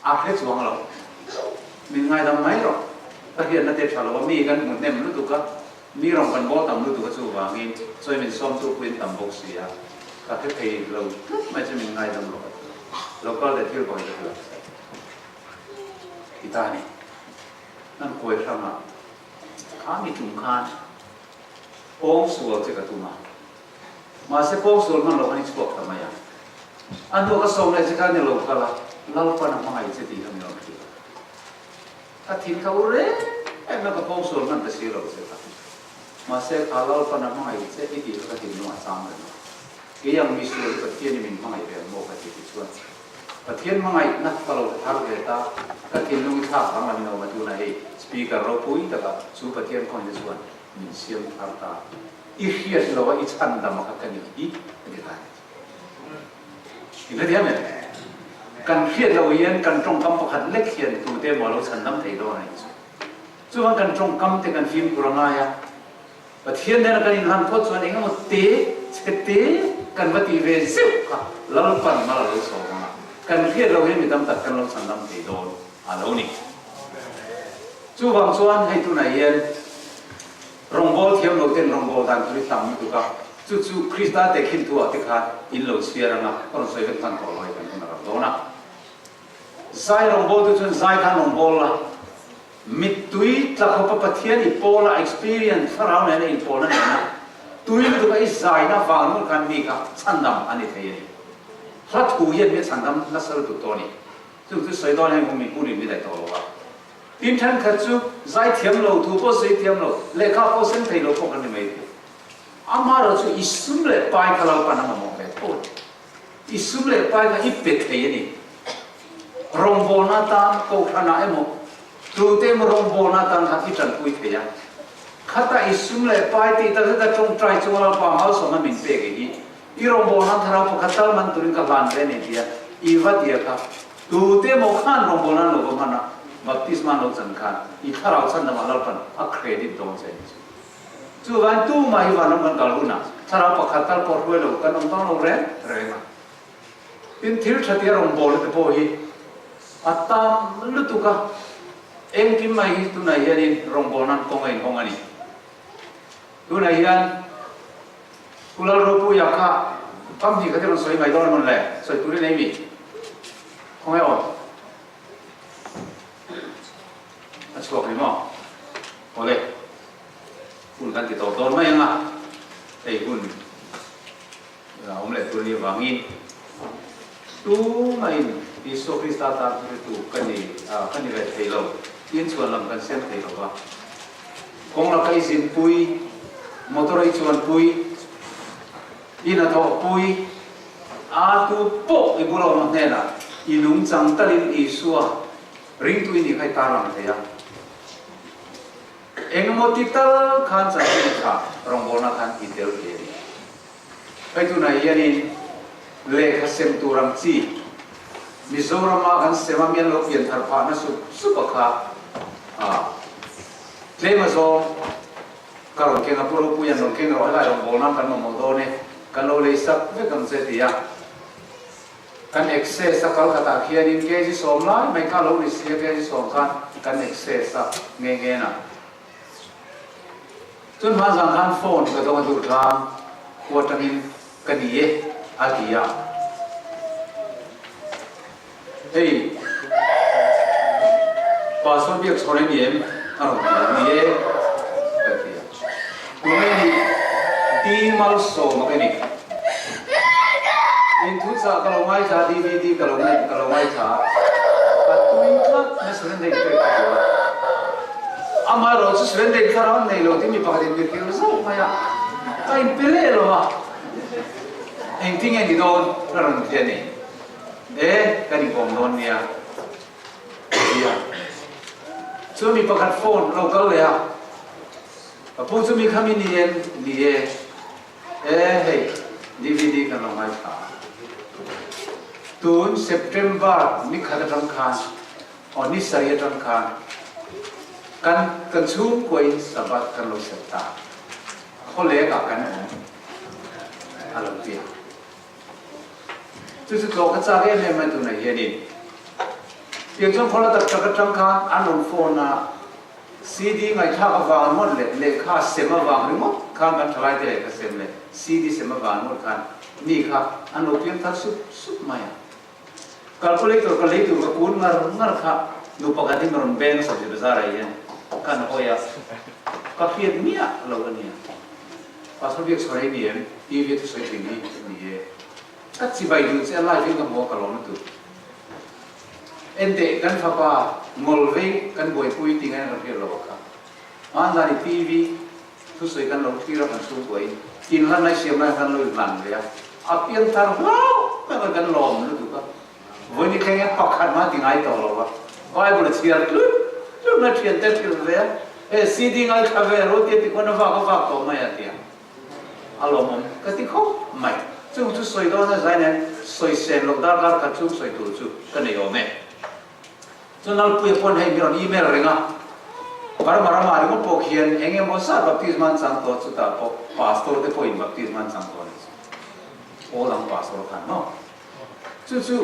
kha a hre chuang lo. Min ngaidam mai rawh, ka hriatna te tha lo a, mi kan hmu hnem lutuk a, mi rawn kan bawl tam lutuk a chuvangin chawi min sawmtu puiin tam bawk si a, ka hre thei lo tlat mai chu min ngaidam rawh a ti a. Lo kal leh thil pawhin ka hrilh ang che. Ti ta a ni. Nan kawi hrang a, kha mi tum khan pawng sual che ka tum a, mahse pawng sual hman loh khan i chhuak ta mai a. A hnuah ka sawm leh che kha ni lo kal a, Lalpan a hmangaih che tih kha min rawn hrilh a. Ka thin kha u reng em a, ka pawngsual hman ta si lo che kha. Mahse kha Lalpan a hmangaih che i tih kha ka thinlungah chang reng a. Kei ang misual hi Pathian i min hmangaih ve ang maw ka ti ti chuan Pathian hmangaihna ka lo thar ve ta, ka thinlung i thlak danglam in a awm a tunah hei Speaker ropui takah chu Pathian khawngaihna chuan min siam thar ta. I hriat lo a i chhandam a kha ka nih hi a ti ta a ni. I hrethiam em? Kan hriat loh hian kan tawngkam pakhat lek hian tute emaw a lo chhandam thei dawn a nih chu. Chuvang kan tawngkam te kan fimkhur a ngai a, Pathian nena kan inhan phawt chuan eng emaw te chhe te kan va tih ve zeuh kha Lalpan mal a lo sawm ang a, kan hriat loh hian mi tam tak kan lo chhandam thei dawn a lo ni. Chuvang chuan hei tunah hian Rawngbawl thiam lo ten rawngbawl dan tur hi tam lutuk a, chu chu Krista tehkhin thu ah te khan in lo chhiar ang a, ka rawn sawi vek hman tawh lo hei kan hun a ram dawn a. Zai rawngbawl tu chuan zai khan rawngbawl la, mittui tla khawpa Pathian i pawl a, experience, thlarau nena inpawlna nena tui lutuk a i zaina vang ringawt khan mi kha chhandam a ni thei a ni. Hla thu hian mi a chhandam nasa lutuk tawh a ni. Chung chu sawi dawn heng hun min hun in mi daih tawh lo a. Tin thenkhat chu zaithiam lo, thu pawh sawi thiam lo, lehkha pawh sen thei lo pawh kan ni mai thei. Amaherawh chu i sum leh pai kha Lalpan a mamawh ve tho a ni. I sum leh pai kha i pe thei a ni. Rawngbawlna atan Kohhranah emaw, tute emaw rawngbawlna atan khan i tanpui thei a. Khata i sum leh pai tih tak zeta tawngtai chunga Lalpa malsawmna min pek i hi i rawngbawlna thlarau pakhat tal man turin ka hlan ve a ni tia i va tia kha Tute emaw khan rawngbawlna an lo va hman a, baptisma an lo chan khan i thlarau chhandamah Lalpan a credit dawn che a ni chu. Chuvangin tumah hi vanram kan kal hunah thlarau pakhat tal pawh hruai lo kan awm dawn lo reng reng a. Tin, thil tha tia rawngbawlna te pawh hi a tam lutuk a, engkim mai hi tunah hianin rawngbawlna'n kawng a inhawng a ni. Tunah hian Pu Lalropuia kha company kha te rawn sawi mai dawn amawn le? Sawi tur i nei mi? Khawnge aw? A chhuak ni maw? Awle, hun kan ti tawp dawn mai ang a, hei hun a awm leh tur ni avangin tumahin Isua Krista tan thuhretu ka ni ka ni ve thei lo, tin chhuan lam kan siam thei lo va. Kawng laka i zinpui, motor a i chuanpui, i hnathawhpui, a tu pawh i bula awm hnenah i nungchang talin Isua ringtu i nih kha i tarlang thei a. Engemaw ti tal khan chanchin tha rawngbawlna khan i tel thei a ni. Hei tunah hianin lehkha sem tur ang chi Mizorama kan sem a mi an lo pian thar phahna sup sup a kha tlem a zawng ka rawn keng a, Pu Ropuia'n rawn keng rawh helai rawn bawl nan kan mamawh dawn e, kan lo lei sak vek ang che ti a. Kan excess a kal khatah khianin kg sawm lai mai kha lo ni si a, kg sawm khan kan excess a nghe nghe na. Chun hma zan khan phone ka dawng a duh tlang khua atangin ka ni e a ti a. Hei Pastor Biakchhawn a ni em? a rawn ti a, ni e ka ti a. Tunge nih Ti Malsawma ka ni. Inthuchah ka lo ngaithla a, DVD ka lo en ka lo ngaithla a, ka tui tlat na surrender in pek ka duh a. Amaherawh chu surrender in thlarau an nei lo tih mi pakhat in mir kir zauh mai a, ka inpe leh lo a, engtin nge ni dawn ka rawn ti a ni. E, kan inkawm dawn nia ka ti a. Chuan mi pakhat phone lo kal leh a, ka pu chu mi kha mi ni em? Ni e. E hei, DVD kan lo ngaithla a. Tun September ni khat atang khan, aw ni sarih atang khan kan kan chhungkuain Sabbath kan lo serh ta. Khawlek ah kan awm a lo ti a. Chu chu tlawh ka chak em em mai tunah hianin. Tiang chuan khawla tak tak atang khan an rawn phone a, CD ngaihthlak avang ringawt leh lehkha sem avang ringawt khan kan thalaite lehkha sem leh CD sem avang ringawt khan mi kha an lo piang thar sup sup mai a. Calculator ka lei tur ka kun ngar ngar kha nu pakhat hi rawn beng sabzi bazar ah hian kan hawi a, ka hriat miah lo a nia. Pastor Biakchhawr hi ni em? TV a thusawi thin hi ni e. Ka chibai duh che a live in ka hmu a ka lawm lutuk. Enteh kan fapa ngawl vei kan buaipui tih ngain kan hriat lo a kha. Hmanzani TV thusawi kan lo thlir a kan chhungkua in inhlan lai siam lai kan lo inhlan ve a, a pianthar hlauh mai mai kan lawm lutuk a. Vawi ni thleng hian pakhat mah ti ngai tawh lo a, Bible a chhiar tlut tlut mai thiante hrilh ve a, he CD ngaithla ve ru tia tikhuan a vak a vak tawh mai a tia. A lawmawm ka ti khawp mai. Chung chu sawi dawn a zai nen sawi sen loh darkar khat chung sawi tur chu ka nei awm e. Chuan Lalpuia pawn hei mi rawn email reng a, Burma ramah ringawt pawh khian eng emaw zat baptisma an chang tawh chutah pawh pastor te pawhin baptisma an chang tawh a ni chu. Aw lang pastor khan maw? Chu chu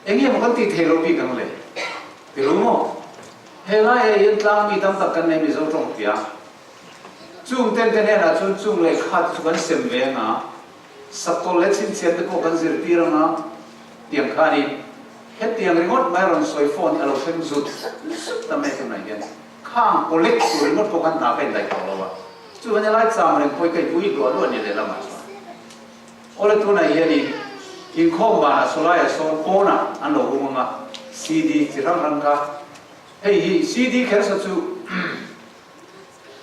eng emaw kan tih theih loh bik ang le? Ti ru maw? Helai ah hian tlang mi tam tak kan nei Mizo tawng hria. Chung ten te hnenah chuan chung lehkha te chu kan sem ve anga, sakawlh leh chhinchhiat te pawh kan zirtir anga, tiang khanin hetiang ringawt mai rawn sawi phone hi a lo thleng zut zut ta mai tunah hian khang collect tur ringawt pawh khan hna ka indaih tawh lo a, chuvangin helai cham reng pawh hi ka inpui luah luah a ni lehlamah chuan. Awle tunah hianin inkhawm banah sawlaiah sawn pawnah an lo hung anga, CD chi hrang hrang kha hei hi CD kher sa chu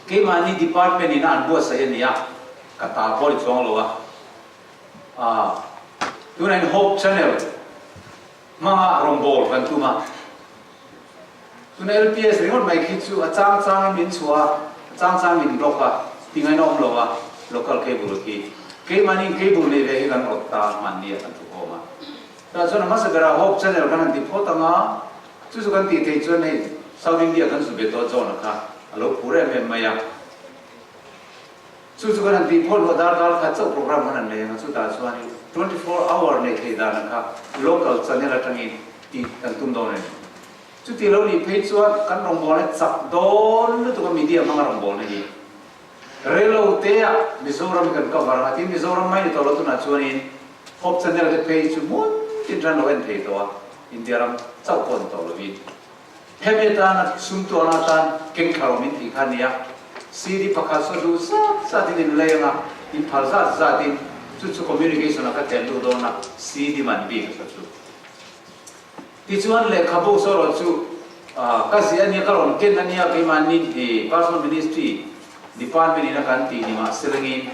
Keimahni department in a an buatsaih a ni a, ka ta pawh ni chuang lo a. Aaa tunah in Hope Channel hmanga rawngbâwl kan tum a. Tuna LPS ringawt mai khi chu a chang changin min chhuah a, a chang chang min block a, ti ngaihna awm lo a, local cable khi. Keimahni in cable nei ve hi kan rawt ta hmanni a kan thukhawm a. Tah chuan a hmasa berah Hope Channel kan han ti phawt ang a, chu chu kan tih theih chuan hei South India kan zu be tawh John-a kha a lo phur em em mai a. Chu chu kan han tih phawt loh darkar khat chauh program kan han nei ang a, chutah chuan 24 hour neih theih dan kha local channel atangin tih kan tum dawn a ni. Chuti lo nih phei chuan kan rawngbawlna chak dawn lutuk a media hmanga rawngbawlna hi Relo te ah Mizoram hi kan cover ang a tin Mizoram mai ni tawh lo tunah chuanin Hope Channel te phei chu hmun tin ran lo en thei tawh a, India ram chauh pawh ni tawh lovin. Hemi atana sum tuahna atan keng thla rawh min tih kha a nia. CD pakhat saw duh zat zat in in lei ang a, in phal zat zat in chu chu communication ah ka then duh dawn a, CD man bik a saw chu. Tichuan lehkhabu saw rawh chu ka ziah a nia, ka rawn ken a nia keimahni hi Personal Ministry Department in a kan tih ni mahselangin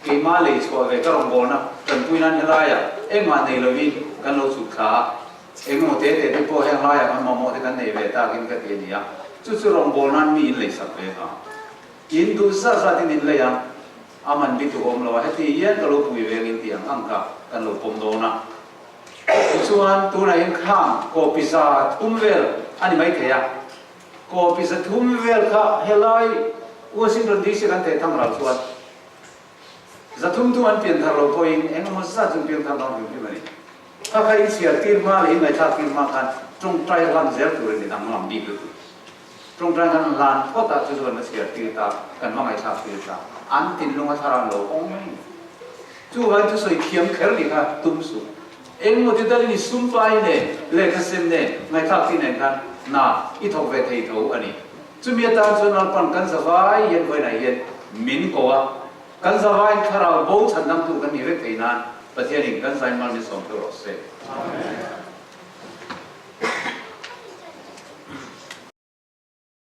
keimah lei chhuah ve ka rawngbawlna tanpui nan helaiah engmah nei lovin kan lo chhuk thla a, engemaw te te te pawh heng laiah kan mamawh te kan nei ve takin ka ti a nia, chu chu rawngbawlna'n mi in leisak ve ang. In duh zat zatin in lei ang, a man bi tuk awm lo a, heti hian ka lo pui vengin tih ang ang kha kan lo pawm dawn a. Tichuan tunah hian khang kawpi 300 vel a ni maithei a, kawpi 300 vel kha helai Washington DC kan theh thang ral chuan 300 thum an pian thar lo pawhin eng emaw zat chu an piang thar dawn hrim hrim a ni. Kha kha inchhiar tir hma leh inngaihthlak tir hma khan tawngtai hlan zel tur a ni danglam bik lutuk. Tawngtai kan hlan phawt ah chu chuan va chhiar tir ta, kan va ngaihthlak tir ta, an thinlung a thar an lo awng mai. Chuvangin thusawi thiam kher nih kha tum suh. Engmaw ti talin i sum pai nen, lehkha sem nen, ngaihthlak ti nen khan na i thawk ve thei tho a ni. Chumi atan chuan Lalpan kan zavai hian vawiinah hian min ko a, kan zavaiin thlarau bo chhan dangtu kan nih vek thei nan Pathianin kan zain mal min sawm theuh rawh se. Amen.